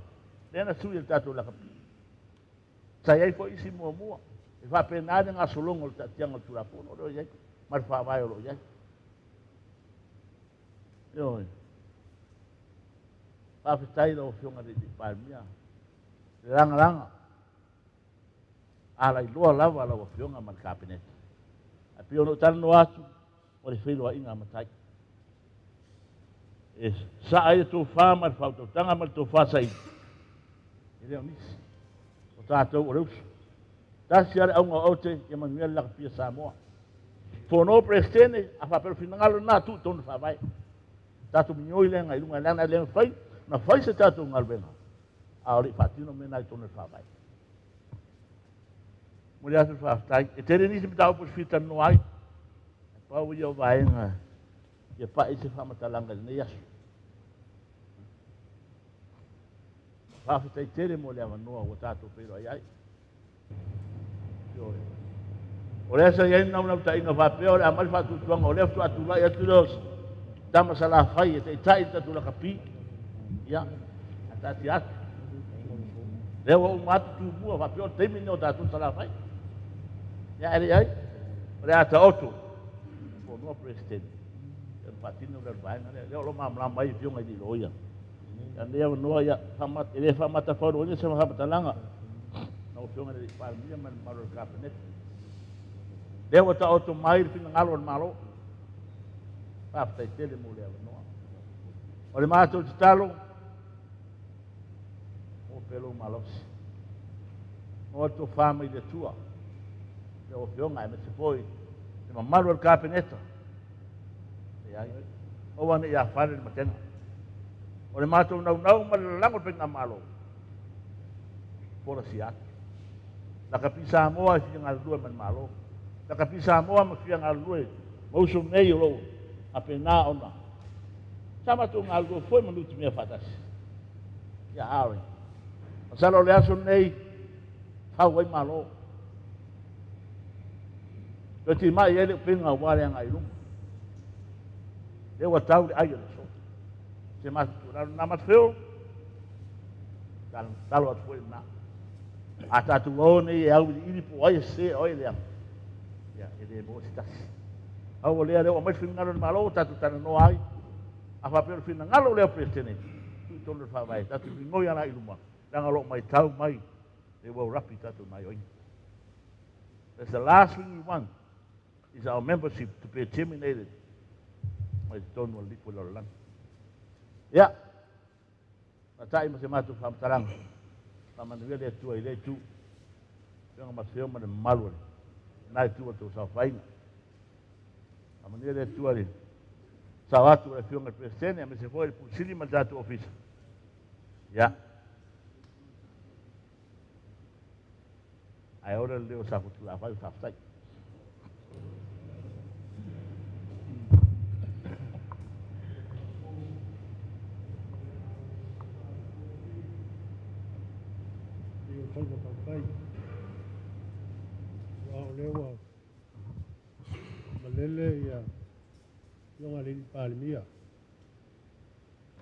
lea na sui e le tatou lakapi. Sa i ai foi isi muamua, e faapena le gasologa o le taatiaga o le Tulafono o lo o i ai, ma le faavae o lo o i ai. Ioe. Faafetai lau Afioga i le Palemia, le lagalaga, a lailoa lava lau Afioga ma le Kapeneta. Ae pei ona ou talanoa atu, o le feiloaiga a matai. E saa ai le tofa ma le faautautaga ma le tofa saili, e le o nisi, o tatou o le uso. Tasi lava le auga o aute, ia manuia le lakapia Samoa. Fono Peresetene, a faapea o le finagalo lena, tuu i totonu o le Faavae. Tatou migoi lea agai i luga, leaga e le mafai ona fai se tatou galuega a o le i faatino mea na i totonu o le Faavae. Momoli atu le faafetai. E tele nisi mataupu e fia talanoa ai, ae pau ia o vaega ia pai se faamatalaga i lenei aso. Faafetai tele mo le avanoa ua tatou feiloai ai. Ioe. O lea sa i ai le naunautaiga faapea o le a aumai le faatuatuaga o lea faatoa tulai atu lea o tama Salafai e taitai le tatou lakapi. Ia, ae taatia atu. Lea ua uma atu Tumua faapea o le taimi lenei o tatou Salafai. Ia, ae leai, o le a taoto fonoa Peresetene, ia ona faatino lea o le vaega lea. Lea o lo o malamalama ai Afioga i alii loia. Ia lenei avanoa, ia, e le faamatafauloina se faamatalaga lau Afioga i le Palemia ma le mamalu o le Kapeneta. Lea ua taoto mai le finagalo o le Malo. Faafetai tele mo le avanoa. O le matou tatalo, maua pea lou malosi. Maua le tofa mai le Atua, lau Afioga aemaise foi le mamalu o le Kapeneta. Leai, aua ne i afale le matega. O le matou naunau ma le lalago o le faigamalo, folasia atu. Lakapi Samoa e fia galulue ma le Malo. Lakapi Samoa ma fia galulue ma uso nei o lo o faapena ona sa matou galulue foi ma nutimea faatasi. Ia, ae masalo o le aso lenei, Fau ai Malo. Toe timai ai le upega aua le agai i luma. Lea ua tau le ai o le aso. Se matou tuualalo lena Matafeo, tatalo atu foi lena. A tatou o nei e auiliili po o ai e sese o ai e leaga, ia e le maua se tasi. Pau o lea, lea ua aumai le finagalo o le Malo ua tatou talanoa ai. A faapea o le finagalo lea o le Peresetene, tuu i totonu o le Faavae, tatou migoi agai i luma, leaga o lo o matau mai le World Rugby i tatou gaoioiga. That's the last thing we want is our membership to be terminated mai totonu o le lipo i le lalolagi. Ia, faata'i ma se matou faamatalaga, faamanuia le Atua i lea itu, Afioga Matafeo ma le mamalu o lena itu o le tou saofaiga. Faamanuia le Atua i le sao atu o le Afioga i le Peresetene, aemaise foi le Pule Sili ma le tatou Ofisa. Ia, ae ola le leo o Safotulafai, faafetai. Faiva tautai. Aua o lea ua malele ia Afioga i le Palemia.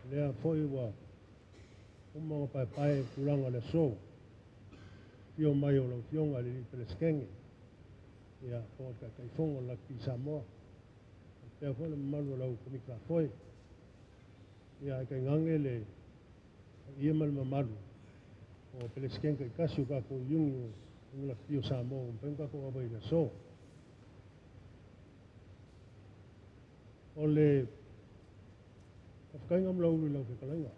O lea foi ua uma ona paepae tulaga o le aso. Afio mai o lau Afioga i le Peresetene, ia po o le Taitaifono o le Lakapi Samoa, faapea foi le mamalu o lau Komiti Faafoe. Ia ae tainane le paia ma le mamalu o Peresetene taitasi o tatou iuni o Lakapi o Samoa ua mafai ona tatou auai i le aso. O le faafetaiga ma lau ulu i lau fetalaiga,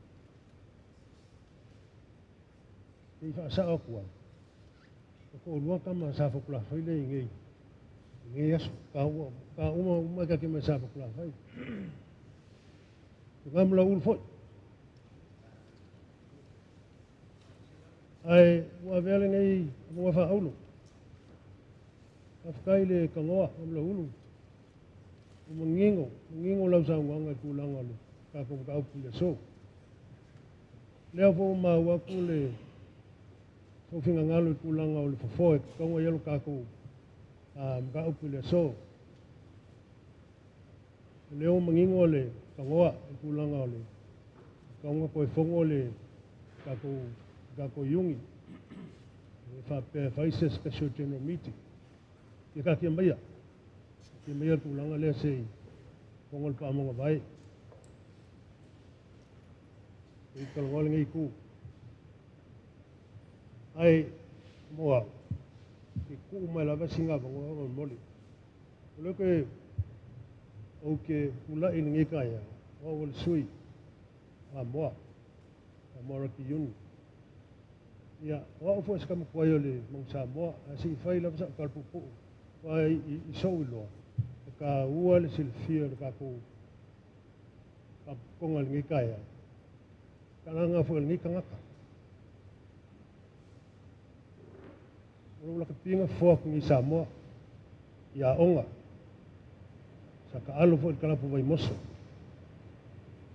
se i faasao atu ai, o toalua tama sa Safotulafai lea i nei, i nei aso, ka uma uma e mai Safotulafai. O ma lau ulu foi. Ae ua avea lenei avanoa faaauro. Faafetai le kanoa ma lau ulu. Ua manino, manino lau saunoaga i tulaga o le tatou mataupu i le aso. Lea foi ua maua atu le sou finagalo i tulaga o le fofo e tatau ona i ai lo tatou mataupu i le aso. O lea ua manino le kanoa i tulaga o le tatau ona toe fono le tatou iuni. E faapea e fai se special general meeting. Ia taatia maia. Taatia maia le tulaga lea se i fono le paamoga vae. Se i talanoa lenei itu. Ae mo au, i tuu mai lava sina avanoa molemole. O lea ke ou ke tulai i lenei taeao, o au o le sui Samoa, Samoa Rugby Union. Ia, o au foi se tama tuai o le Manu Samoa, ae se i fai lava sau tala puupuu. Aua i sou iloa, e taua le silafia o le tatou faalapotopotoga i lenei taeao, talaga foi o lenei tagata. O lou lakapiga fofoa atu nei i Samoa, i aoga, sa taalo foi i le kalapu o Vaimoso,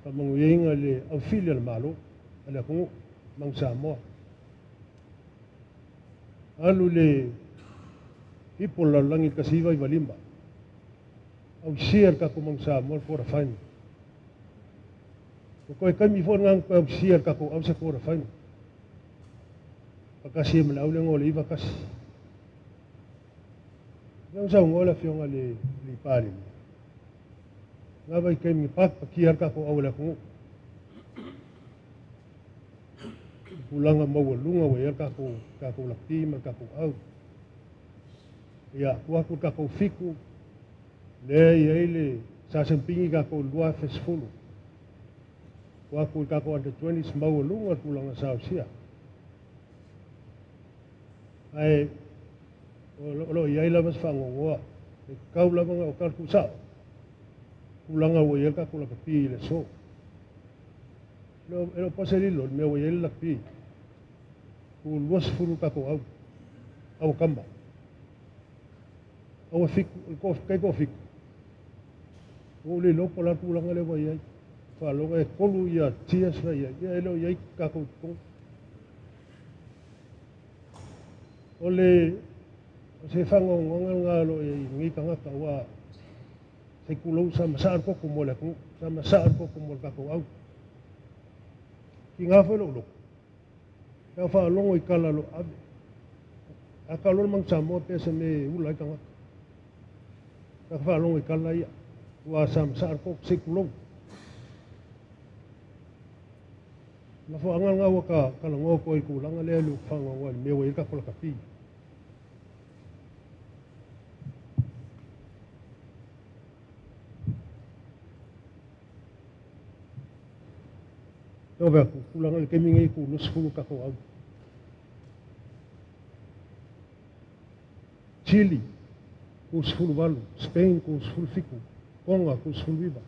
faamanuiaina i le aufili a le Malo, a le atunuu, Manu Samoa. Alu i le ipu o le lalolagi i le 1995, ausia le tatou Manu Samoa le quarter final. O toe taimi foi lena na toe ausia le tatou au se quarter final. Faatasi ai ma le au lea na o le 9-1. Lea ua saunoa le Afioga i le Palemia, na vaitaimi na pakipakia ai le tatou au e le atunuu. I tulaga maualuga ua i ai le tatou lakapi ma le tatou au. Ia, tuu atu le tatou 7, lea e i ai le sa siamupini tatou i le 2010. Tuu atu i le tatou under 20s maualuga le tulaga sa ausia. Ae o lo o i ai lava se faanoanoa, e tatau lava ona o tala tuusao tulaga ua i ai le tatou lakapi i le aso. E le o po se lilo i le mea ua i ai le lakapi. Ua 20 tatou au, au kama. Au e 7, o le taitoafitu. Ua ou le iloa po o le a le tulaga lea ua i ai. Faalogo e 3 ia tiers la i ai, ia e le o i ai tatou i totonu. O le o se faagaogoaga lena o lo o i ai i lenei tagata aua se i tulou sa masaa le koko mo le atunuu, sa masaa le koko mo le tatou au. Tiga foi lou loto, pe a faalogo i tala o lo o ave. A tau loa le Manu Samoa pei o se mea e ula ai tagata. Pe a faalogo i tala ia, aua sa masaa le koko, se i tulou. Mafuaaga lena ua ta talanoa atu ai i le tulaga lea i le faanoanoa i le mea ua i ai le tatou lakapi. Ua vaai atu, tulaga i le taimi lenei e tu 20 tatou au. Chile, tu 18, Spain, tu 17, Tonga, tu 19,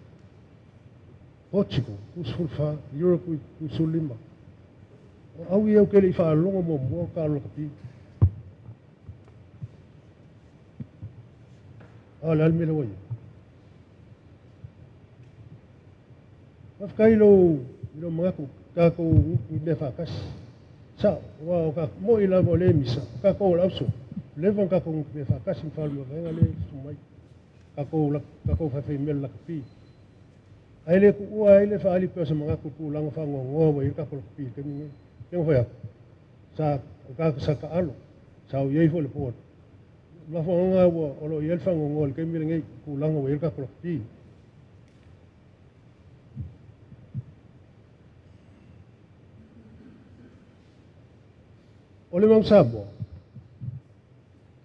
Portugal, tu 14, Uruguay, tu 15. O au ia ou te le i faalogo muamua o taalo lakapi. A o le a le mea lea ua i ai? Faafetai i lou i lou manatu tatou i mea faatasi. Sao, aua o ka mo'i lava o lea e misa, o tatou o le auso, leva ona tatou mea faatasi ma faalumavaega lea e susu mai. Tatou la tatou faifaimealuga lakapi. Ae le tuua ai le faaali pea o se manatu i tulaga faanoanoa ua i ai le tatou lakapi i le taimi lenei. Lea na fai atu, sa o sa taalo, sa ou i ai foi i le board. O le mafuaaga ua o lo o i ai le faanoanoa i le taimi lenei i tulaga ua i ai le tatou lakapi. O le Manu Samoa,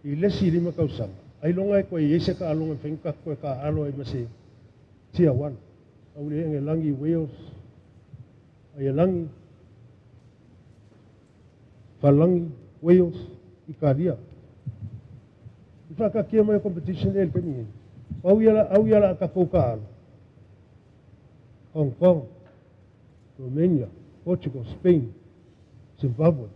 i le isi 5 tausaga, ailoga e toe i ai se taaloga e mafai ona tatou toe taaalo ai ma se Tier 1. Aulei Agelagi, Wales, Aielagi, Falagi, Wales, Italia. I faataatia mai o competition ia i le taimi nei, au ia au ia o le a tatou taaalo, Hong Kong, Romania, Portugal, Spain, Zimbabwe.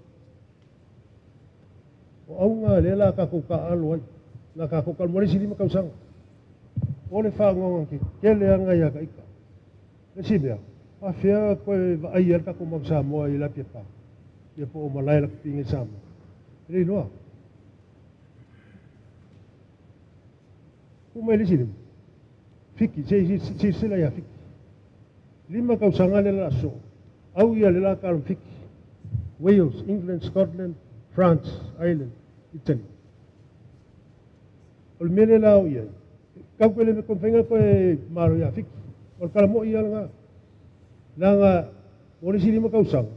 O auga lea o le a tatou taaalo ai, o le a tatou taaalo mo le isi 5 tausaga. O le faanoanoa tetele lava lena ia ta ita. Le isi mea, faafefea toe vaai ai le tatou Manu Samoa i le Apia Park ia po o malae lakapi nei i Samoa? E le iloa. Tuu mai le isi lima. Fiti, se i silasila ia Fiti. 5 tausaga lea o le a sosoo, au ia lea o le a taalo ma Fiti. Wales, England, Scotland, France, Ireland, Italy. O le mea lea la o i ai, tatou te le mafai ona toe malo ia Fiti. O le tala moi lava lena. Leaga o le isi 5 tausaga,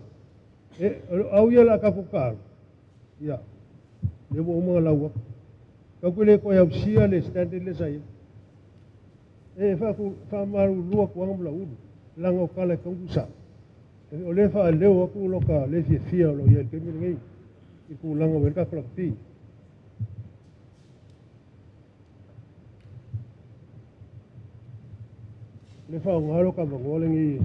e, au ia o le a tatou taalo, ia, lea ua uma ona lau atu. Tatou te le toe ausia le standard lea sa i ai. E faamalulu atu lava ma lau ulu, leaga o tala e tatau ona tuusao. O lea e faaleo atu lo ta le fiafia o lo o i ai i le taimi lenei i tulaga ua i ai le tatou lakapi. O le faaaoga lo ta avanoa lenei.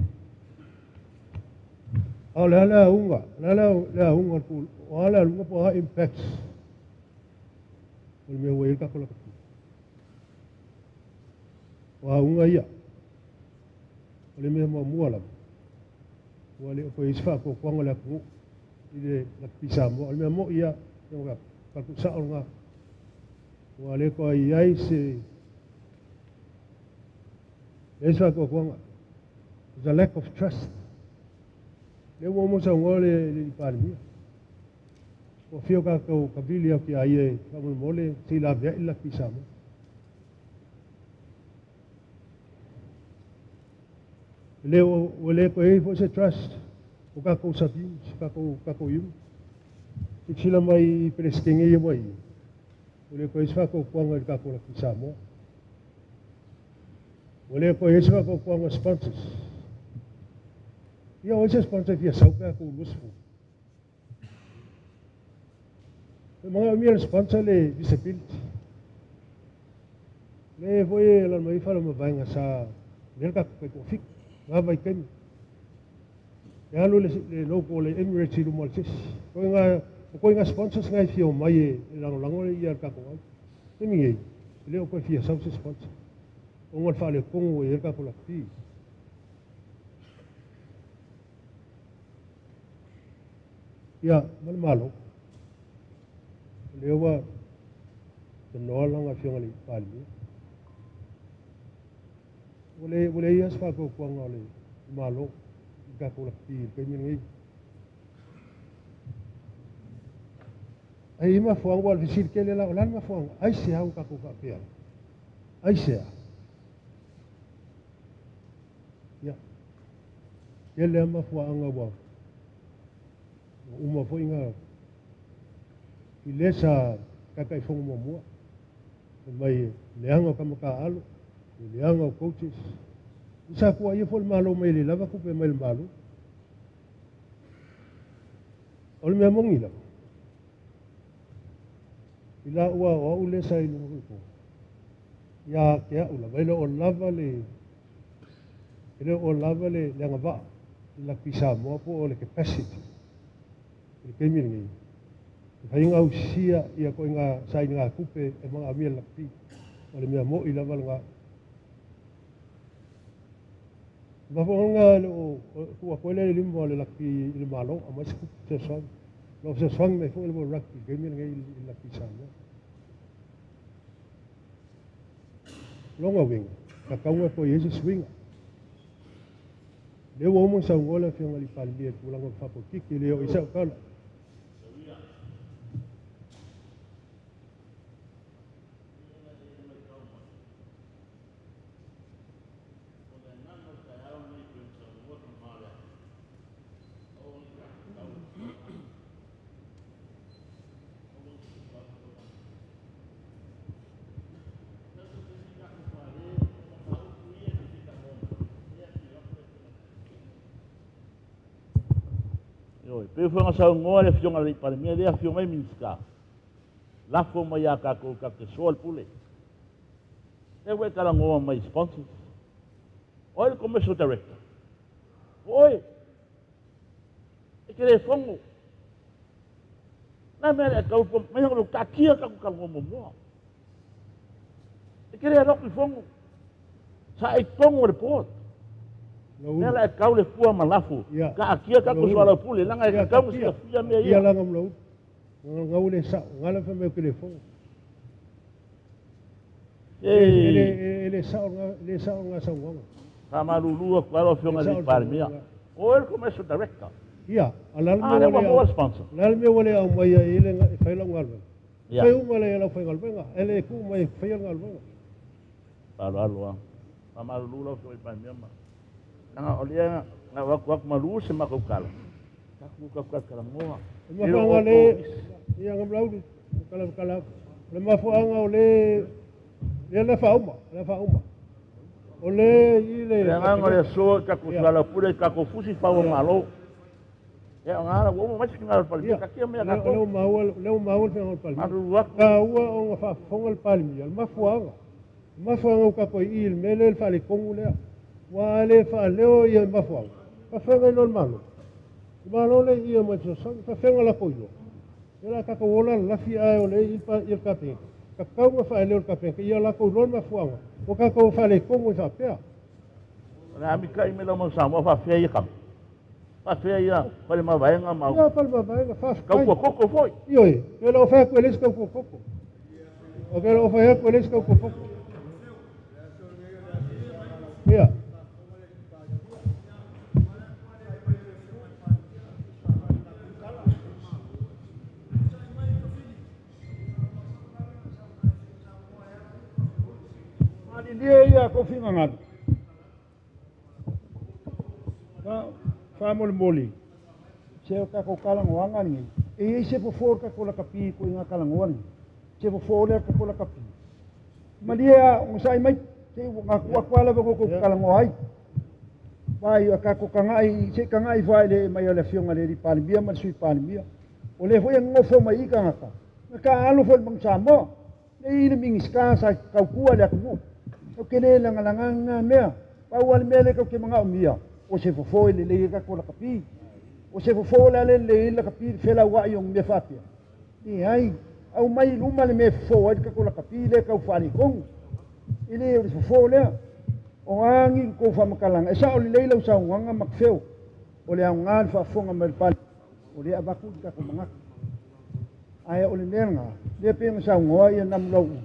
A o le a le auga, o le a le auga o a le aluga po o a impacts o le mea ua i ai le tatou lakapi. O auga ia, o le mea muamua lava, ua le o toe i ai se faatuatuaga o le atunuu i le lakapi Samoa. O le mea moi lava, o le tuusao lena. Ua le toe i ai se leai se faatuatuaga. The lack of trust. Lea ua uma ona saunoa le alii Palemia. Ua afio tatou kavili atu ia ia e faamolemole se i laveai le lakapi Samoa. Le ua le toe i ai foi se trust o tatou sub-units, tatou unit. Silasila mai i Peresetene ia ua i ai, ua le toe i ai se faatuatuaga i le tatou lakapi Samoa. Ua le toe i ai se faatuatuaga sponsors. Ia o ai se sponsor e fia sau pe a tu 20. E manaomia le sponsor le visibility. Le foi e lana mai fala mavaega sa lea le tatou taitoafitu. Ngā vaitaimi. E alu le logo o le Emirates i luma o le sesi. O koe ngā sponsors ngai fia o mai e lagolago le ia le tatou au. Taimi nei, e le o koe fia sau se sponsor. Ona o le faaletonu ua i ai le tatou lakapi. Ia, ma le Malo. O lea ua tanoa lana Afioga i le Palemia. Ua le, ua leai lava se faatuatuaga o le Malo i le tatou lakapi i le taimi lenei. Ae i ai mafuaaga, aua o le fesili tele la, o le a le mafuaaga? Aisea ua tatou faapea ai? Aisea? Ia, tele lava mafuaaga ua uma foi na i le sa Taitaifono muamua, fai mai leaga o tama taaalo, le leaga o coaches. Sa tuuaia foi le Malo mai e le lava tupe mai le Malo. O le mea moni lava, i la ua o au lea sa i luga o le ia te au lava, e le o lava le e le o lava le, le agavaa i Lakapi Samoa po o le capacity i le taimi lenei e fai ona ausia ia ituaiga sailigatupe e manaomia e le lakapi. O le mea moi lava lena. O mafuaaga e le o tuu atu ai le lima o le lakapi i le Malo, aumai se tupe fesoasoani. O lo o fesoasoani mai foi le World Rugby i le taimi lenei i le lakapi Samoa. O lona uiga, e tatau ona toe i ai se suiga. O lea ua uma ona saunoa le Afioga i le Palemia i le tulaga o le faapolokiki, e le oo i ai sau tala. Ioe, pei foi ona saunoa le Afioga i le Palemia, lea afio mai Minisita, lafo mai ia tatou tatou te soa le pule. Lea ua e talanoa mai i sponsors. O ai le Commercial Director? O oe. E te le fono. Na mea le tau mai o taatia tatou talanoa muamua. E te le alu atu i fono. Sa e tonu o le board. Lea la e tau le fua ma lafo. Taatia tatou soalaupule, leaga e tatau ona silafia mea ia. Ia laga ma lau ngau le sao, ngala fa mai telefon. E le sao le sao nga saunoaga. Faamalulu atu ai lau Afioga i le Palemia. O oe le Commercial Director. Ia, a o le a le mea ua le maua le sponsor? O le a le mea ua le aumaia ai le e fai lau galuega? Fai uma le lau faigaluega, e le tuu mai e faia le galuega. Faaaloalo lava. Faamalulu lau Afioga i le Palemia ma leaga o lea na avatu atu malu se matou tala. Tatou talatalanoa. O le mafuaaga o le ia Gamalauli, kala kala. O le mafuaaga o le lea le faauma, le faauma. O le i le Le agaga o le aso tatou soalaupule i tatou fusi fau o Malo. Ia o ngā ua uma mai se finagalo o le Palemia, taatia mea tatou. Lea ua maua, lea ua maua le finagalo o le Palemia. Malulu atu. Taua ona faafofoga le Palemia, le mafuaaga. Le mafuaaga ua tatou i i le mea lea le faaletonu lea. Ua a le faaleo ia mafuaaga, faafeagai loa le Malo. Le Malo lea i i e omai fesoasoani, faafeaga latou iloa. Ia o le a tatou ola lalafi ae o lea e i i le Kapeneta. Tatau ona faaleo e le Kapeneta ia latou iloa le mafuaaga ua tatou faaletonu ai faapea. O le a mitai mai lau mau Samoa faafefea ia kama? Faafefea ia fale mavaega ma Ia fale mavaega, faafetai. Tautua koko foi. Ioe, e le o fai atu e leai se tautua koko. O ke le o fai atu e leai se tautua koko. Ia. Malilie ia kou finagalo. Faamolemole, se o tatou talanoaga lenei, e i ai se fofo o le tatou lakapi i ituaiga talanoa lenei. Se fofo lea o le tatou lakapi. Malie a onosai mai, se i ua tuu atu lava lava tou te talanoa ai. Vai o tatou tagai, se i tagai ifo lava i le mai o le Afioga i le Alii Palemia ma le Sui Palemia. O lea foi e nonofo mai i i tagata, na taaalo foi i le Manu Samoa. Nei i le Minisita sa tautua le atunuu. Ou te le lagalaga lena mea. Pau lava le mea lea tou te manaomia, o se fofo e lelei ai tatou lakapi. O se fofo o le a le lelei ai le lakapi i le felauai o ni mea faapea? Leai. Aumai i luma le mea e fofo ai le tatou lakapi lea e tau faaletonu. E le o le fofo lea. O a ni tou faamatalaga, e sao lelei lau saunoaga Matfeo, o le aoga o le faafofoga mai o le Palemene, o lea e avatu le tatou manatu. Ae o le mea lena, lea e pei ona saunoa ia Namulauulu,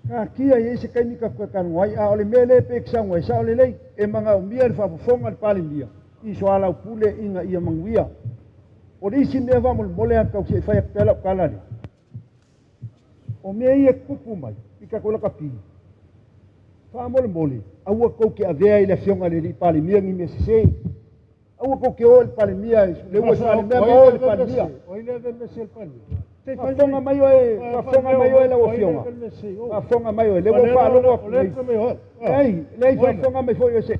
taatia e i ai se taimi tatou toe talanoa ai, a o le mea lea e pei e te saunoa ai, e sao lelei, e manaomia le faafofoga a le Palemia i soalaupule ina ia manuia. O le isi mea faamolemole lava tau se i fai atu pea lau tala lea, o mea ia e tutupu mai i tatou lakapi, faamolemole, aua tou te avea i le Afioga i le Palemia ni mea sese. Aua tou te o i le Palemia, le ua i le Palemia ma o i le Palemia. Faafofoga mai oe, faafofoga mai oe lau Afioga. Faafofoga mai oe, lea ua ou faalogo atu nei. Leai, leai, faafofoga mai foi oe se.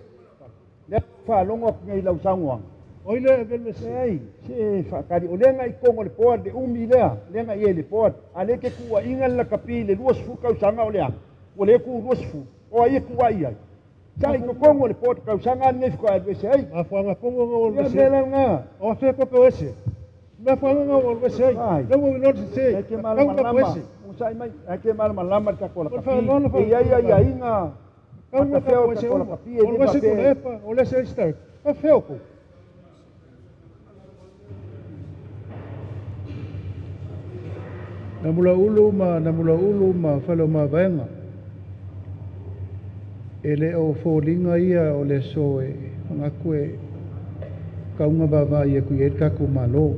Lea ua ou faalogo atu nei i lau saunoaga. Leai, se faatali, o lea na i totonu o le board, le umi lea, lea na i ai i le board. A o lea e te tuuaiina le lakapi i le 20 tausaga o le a? Ua le tu 20. O ai e tuuai ai? Sa i totonu o le board tausaga lenei faatoa alu ese ai. Mafuaaga tonu na ou alu Ia ese mea ai. la lena. O afea kope o ese? Mafuaaga na ou alu ese ai. Ai. Lea ua ou iloa le sese. E te Tau na malamalama, ese. usai mai, e te malamalama le tatou O le lakapi. faaaloalo E i ai faaaloalo. aiaiga Tau na matafea o tatou le ese tatou uma. lakapi e O le le ese faapea. Tuilaepa, o le ese Eastern. Afea outou. Namulauulu ma Namulauulu ma Faleomavaega. E le o foliga ia o le aso e manatu e kauga vaavaai atu i ai le tatou Malo.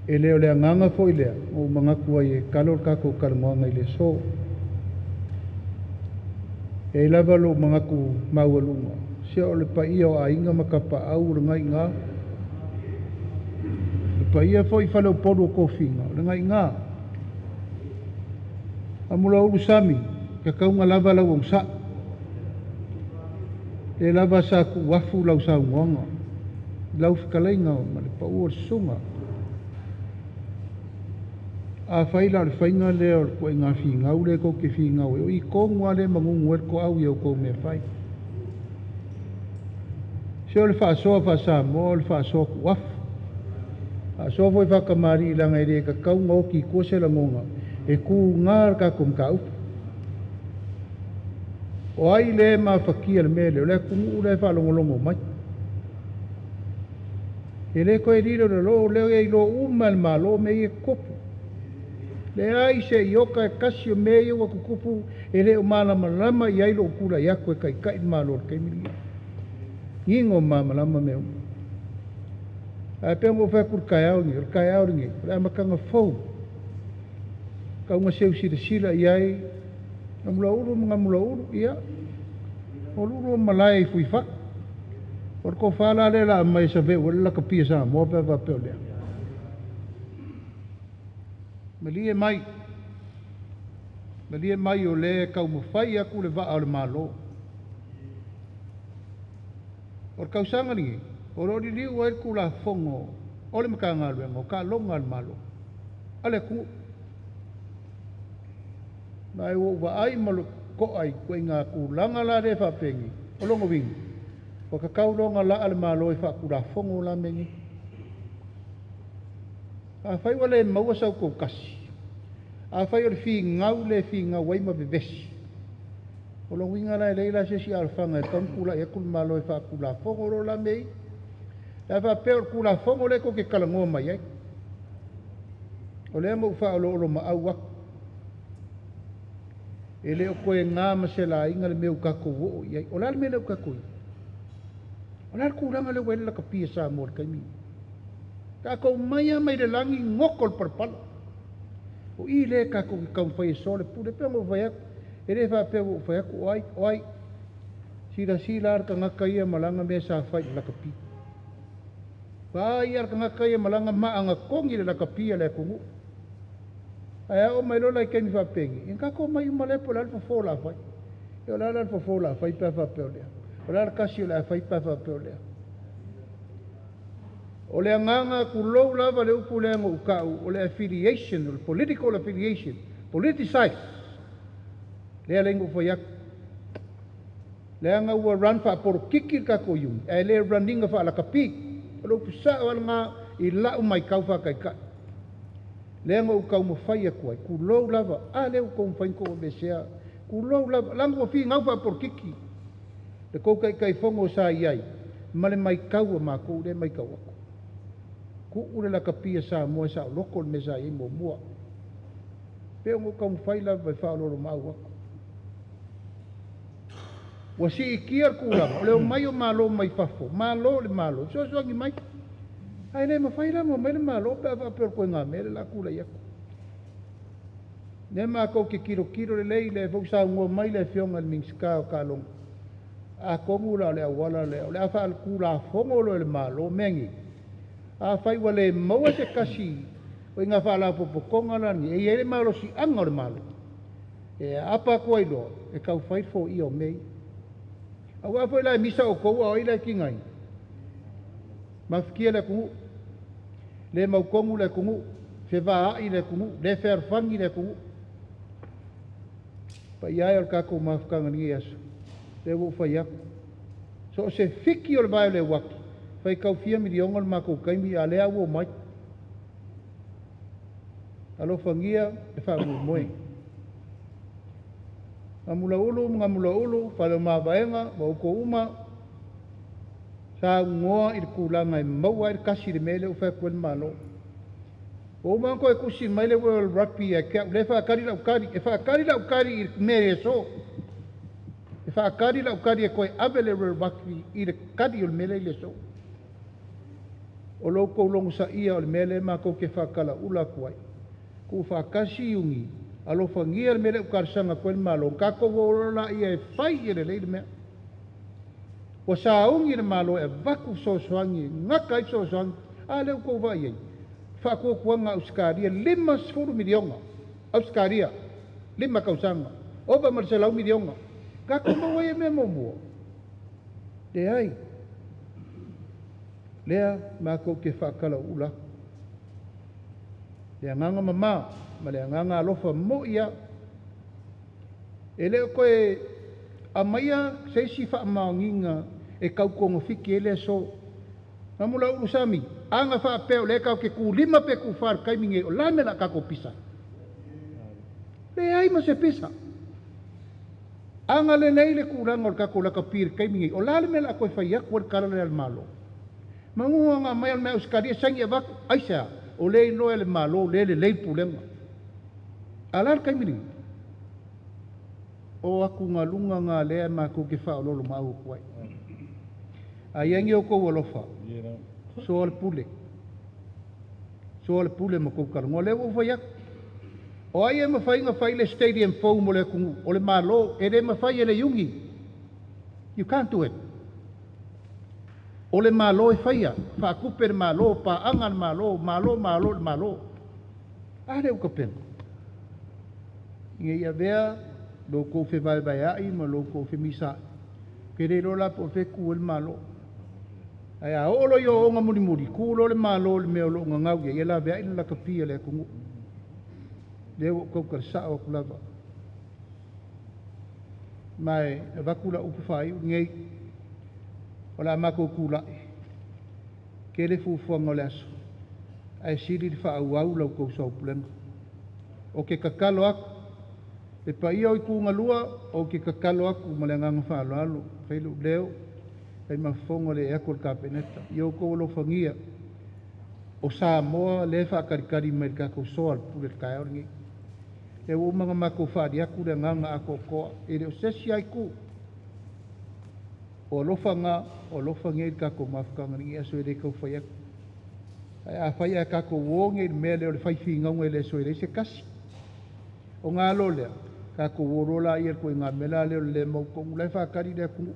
E le o le agaga foi lea ua ou manatu ai e kalo le tatou talanoaga i le aso. E i ai lava lou manatu maualuga, se o le paia o aiga ma tapaau o lena i ina, le paia foi i faleupolu o tofiga o lena i ina. Namulauulu Sami, tatauga lava lau onosai. Le lava sa tuuafu lau saunoaga, lau fetalaiga ma le pau o le susuga. Afai la o le faiga lea o le ituaiga finau lea tou te finau ai, o i tonu lava lea e manunu ai le toau i a outou mea fai. Se o le faasoa faa-Samoa o le faasoa tuuafu. Faasoa foi faatamalii leaga e le tatau ona oti i tua se lagona e tuga le tatou mataupu. O ai lea e mafatia i le mea lea? O le atunuu la e faalogologo mai. E le toe lilo i lalo, o lea e iloa uma e le Malo mea ia e tutupu. Leai se iota e tasi o mea ia ua tutupu e le o malamalama i ai lou tulai atu e taitai le Malo i le taimi lenei. Manino malamalama mea uma. Ae pei ona ou fai atu i le taeao lenei, o le taeao lenei, o le amataga fou. Tau ina seu silasila i ai, Namulauulu ma Namulauulu, ia, o lulu malae i Fuifai. O le tofa la lea o le a aumai e saveu ai le lakapi a Samoa pe a faapea o lea. Malie mai, malie mai o lea e taumafai atu le vaa o le Malo. O le tausaga lenei, o lo o liliu ai le Tulafono o le Matagaluega o Taaloga a le Malo, a le atunuu. Ma ua ou vaai ma le totoa i ituaiga tulaga la lea e faapenei, o lona uiga, ua tatau loa ona laa le Malo e faatulafono la mea nei. Afai ua le maua sau toatasi, afai o le finau le finau ai ma vevesi, o lona uiga la e leai la se isi alofaga e tatau ona tulai atu le Malo e faatulafono loa la mea ia. Pe a faapea o le Tulafono lea tou te talanoa mai ai, o lea na ou faaoloolomaau atu, e le o toe na ma se laina le mea ua tatou oo i ai. O le a le mea lea ua tatou i ai? O le a le tulaga lea ua i ai le lakapi a Samoa i le taimi lenei? Tatou mai lava mai le lagi goto le palapala. O i lea tatou te taumafai e soalepule. E pei ona ou fai atu, e le faapea ua ou fai atu o ai, o ai. Silasila lava le tagata ia ma lana mea sa fai i le lakapi. Vaai lava le tagata ia ma lana maaga togi i le lakapi a le atunuu. Ae a oo mai loa la i taimi faapenei, ia tatou omai uma lea po o le a le fofo o le a fai. Ia o le a la le fofo o le a fai pe a faapea o lea? O le a le tasi o le a fai pe a faapea o lea? O le agaga, tulou lava le upu lea na ou tau, o le affiliation, o le political affiliation, politicize, lea la na ou fai atu. Leaga ua run faapolokiki le tatou iuni, ae le run ina faalakapi. O le upu sao lava lena i lau matau faataitai. Lea na ou taumafai atu ai, tulou lava, a lea ua taumafai ona outou aveesea, tulou lava, leaga ua finau faapolokiki le tou Taitaifono sa i ai ma le matau a matou lea e matau atu. Kuu le lakapi a Samoa e saoloko le mea sa i ai muamua. Pe ona ou taumafai lava e faaoloolomaau atu. Ua siitia le tulaga o le omai o Malo mai fafo, malo le Malo, e fesoasoani mai. Ae le mafai la ona omai le Malo pe a faapea o le ituaiga mea lea o le a tulai atu. O lea matou te tilotilo lelei, o lea foi ua saunoa mai le Afioga i le Minisita o Taaloga, atonu la o le auala lea, o le a faatulafono loa e le Malo mea nei. Afai ua le maua se tasi o ina faalapotopotoga la nei, e i ai le malosiaga o le Malo e aapa atu ai loa e tau fai le foia o mea ia. Aua foi la e misa outou a o ai la e tigaina? Mafatia le atunuu, le mautonu le atunuu, fevaai le atunuu, le fealofani le atunuu. Paia e o le tatou mafutaga i lenei aso, lea ua ou fai atu, so o se fiki o le vae o le uati, e faitau fia miliona le matou taimi, a o lea ua omai. Alofagia le faamoemoe. Gamulaulu ma Gamulaulu, Faleomavaega ma outou uma, saunoa i le tulaga e maua ai le kasi i le mea lea ua fai atu ai le Malo. Ua uma ona toe tusi mai le World Rugby ia te au, lea e faatali lau tali, e faatali lau tali i le mea i le aso. E faatali lau tali e toe ave le World Rugby i le tali o le mea lea i le aso. O lo outou logosaia o le mea lea matou te faatalaula atu ai. Tuufaatasi Iuni, alofagia le mea lea ua talosaga atu ai le Malo, ona tatou o loa laia e fai ia lelei le mea. Ua sauni le Malo e avatu fesoasoani e gata ai fesoasoani, a lea ua outou vaai i ai, faatuatuaga Ausetalia, $50 miliona Ausetalia, 5 tausaga, ova ma le $100 miliona. Tatou maua ia mea muamua? Leai. Lea matou te faatalauula atu. Le agaga mama ma le agaga alofa moi lava. E le o toe aumaia se isi faamaoniga e tau togafiti ai le aso. Namulauulu Sami, a na faapea o lea tatou te tulima pe tufa i le taimi lenei, o le a le mea o le a tatou pisa ai? Leai ma se pisa. A na lelei le tulaga o le tatou lakapi i le taimi lenei, o le a le mea o le a toe fai atu ai le tala lea a le Malo? Manu na aumai o le mea Ausetalia saini avatu, aisea? O lea e iloa e le Malo o lea e lelei le pulega. A o le a le taimi lenei? O atugaluga na lea matou te faaoloolomaau atu ai. A i ai ni outou alofa, soa le pule. Soa le pule ma tou talanoa. Lea ua ou fai atu. O ai e mafai ona fai le stadium fou mo le atunuu? O le Malo. E le mafai e le Iuni. You can't do it. O le Malo e faia, faatupe le Malo, paaga le Malo, Malo, Malo, le Malo. A lea ua tapena. Ina ia avea lo outou fevaevaeai ma lo outou femisaai, ou te le iloa la po o fea e tu ai le Malo. Ae a oo loa i ooooga mulimuli, tu loa le Malo i le mea o lo o gagau i ai, ia laveai le lakapi a le atunuu. Lea ua ou tautala sao atu lava. Ma e avatu lau upu faaiu lenei, o le a matou tulai, tele fuafuaga o le aso, ae sili le faaauau la outou soaupulega. Ou te tatalo atu, le paia o itu galua, ou te tatalo atu ma le agaga faaaloalo, fai lou leo, fai ma fofoga o le ee atu o le Kapeneta. Ia outou alofagia, o Samoa lea e faatalitali mai i le tatou soa o le pule i le taeao lenei. Lea ua uma ona matou faali atu le agaga atoatoa, e le o se isi lava itu. O alofa na, o alofa nei i le tatou mafutaga i lenei aso e le tau fai atu. Ae afai ae tatou o nei i le mea lea o le fai finauga i le aso e leai se kasi, ona alo lea, tatou o loa laia i le ituaiga mea la lea o le le mautonu, o la e faatali le atunuu.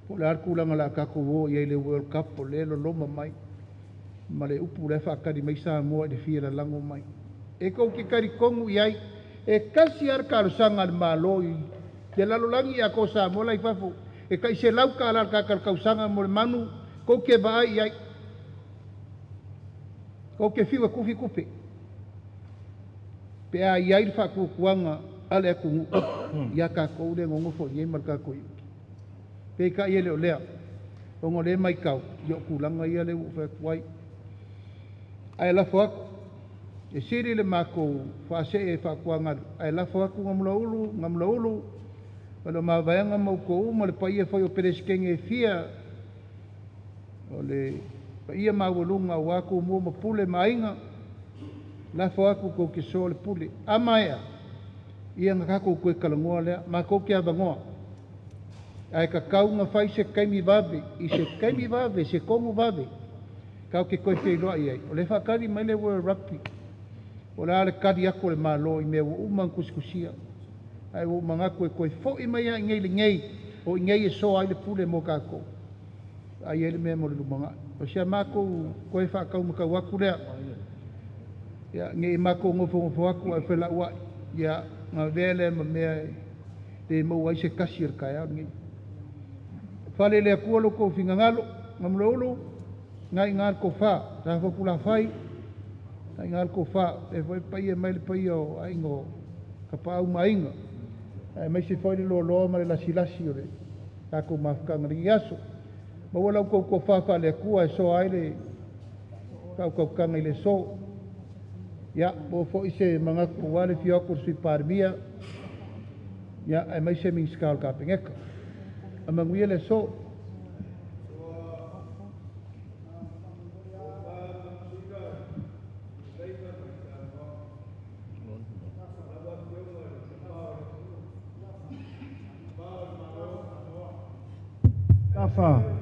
Po o le a le tulaga o le a tatou o i ai i le World Cup o lea e loloma mai, ma le upu la e faatali mai Samoa i le fia lalago mai. E tou te talitonu i ai, e tasi lava le talosaga a le Malo i le lalolagi atoa o Samoa la i fafo, e tai $100 le tagata i le tausaga mo le manu, tou te vaai i ai. Tou te fiu e tufi tupe, pe a i ai le faatuatuaga a le atunuu ia tatou lea e nonofo i inei ma le tatou iuti. Peitai e le o lea, ona o lea e matau i o tulaga ia lea ua ou fai atu ai. Ae lafo atu, e sili le matou faasee e faatuagalu, ae lafo atu Gamulaulu, Gamulaulu, Faleomavaega ma outou uma le paia foi o Peresetene e fia, o le Paia maualuga aua Tumua ma Pule ma Aiga, lafo atu tou te soa le pule. A maea, ia na tatou toe talanoa lea, matou te avanoa. Ae tatau ona fai se taimi vave, i se taimi vave, se tonu vave, tatou te toe feiloai ai. O lea e faatali mai le World Rugby, po o le a le tali atu a le Malo i mea ua uma ona tusitusia. Ae ua ou manatu e toe foi mai lava i inei i lenei, o i inei e soa ai le pule mo tatou, vaai ai le mea mo le lumanai. O si a matou toe faataumatau atu lea, ia, ne i matou nofonofo atu ae felauai, ia, ona avea lea ma mea e le maua ai se tasi o le taeao lenei. Fale i le Atua lo outou finagalo, Gamulaulu, na i ina le tofa, Tafotulafai, na i ina le tofa, lea foi e paia mai le paia o aiga o Tapaau ma Aiga, aemaise foi le loaloa ma le lasilasi o le tatou mafutaga i lenei aso. Maua la outou tofa faale-Atua e soa ai le faautautaga i le aso. Ia, maua foi se manatu aua le afio atu o le Sui Palemia, ia, aemaise Minisita o le Kapeneta. A manuia le aso. Tafa.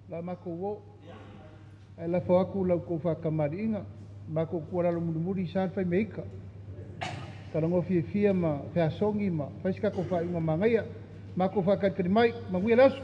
Le a matou o. Ae lafo atu la outou faatamalii matou tuualalo mulimuli sa le fai meita. Talanoa fiafia ma feasogi ma fai se tatou faaiuga manaia. Matou faatalitali mai, manuia le aso.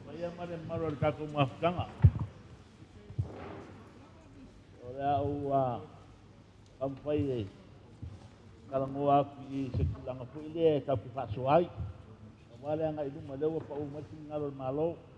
Paia ma le mamalu o le tatou mafutaga. O le a ou taumafai e talanoa atu i se tulaga foi lea e tatou te faasoa ai. Aua le agai i luma, lea ua pau mai le finagalo o le Malo.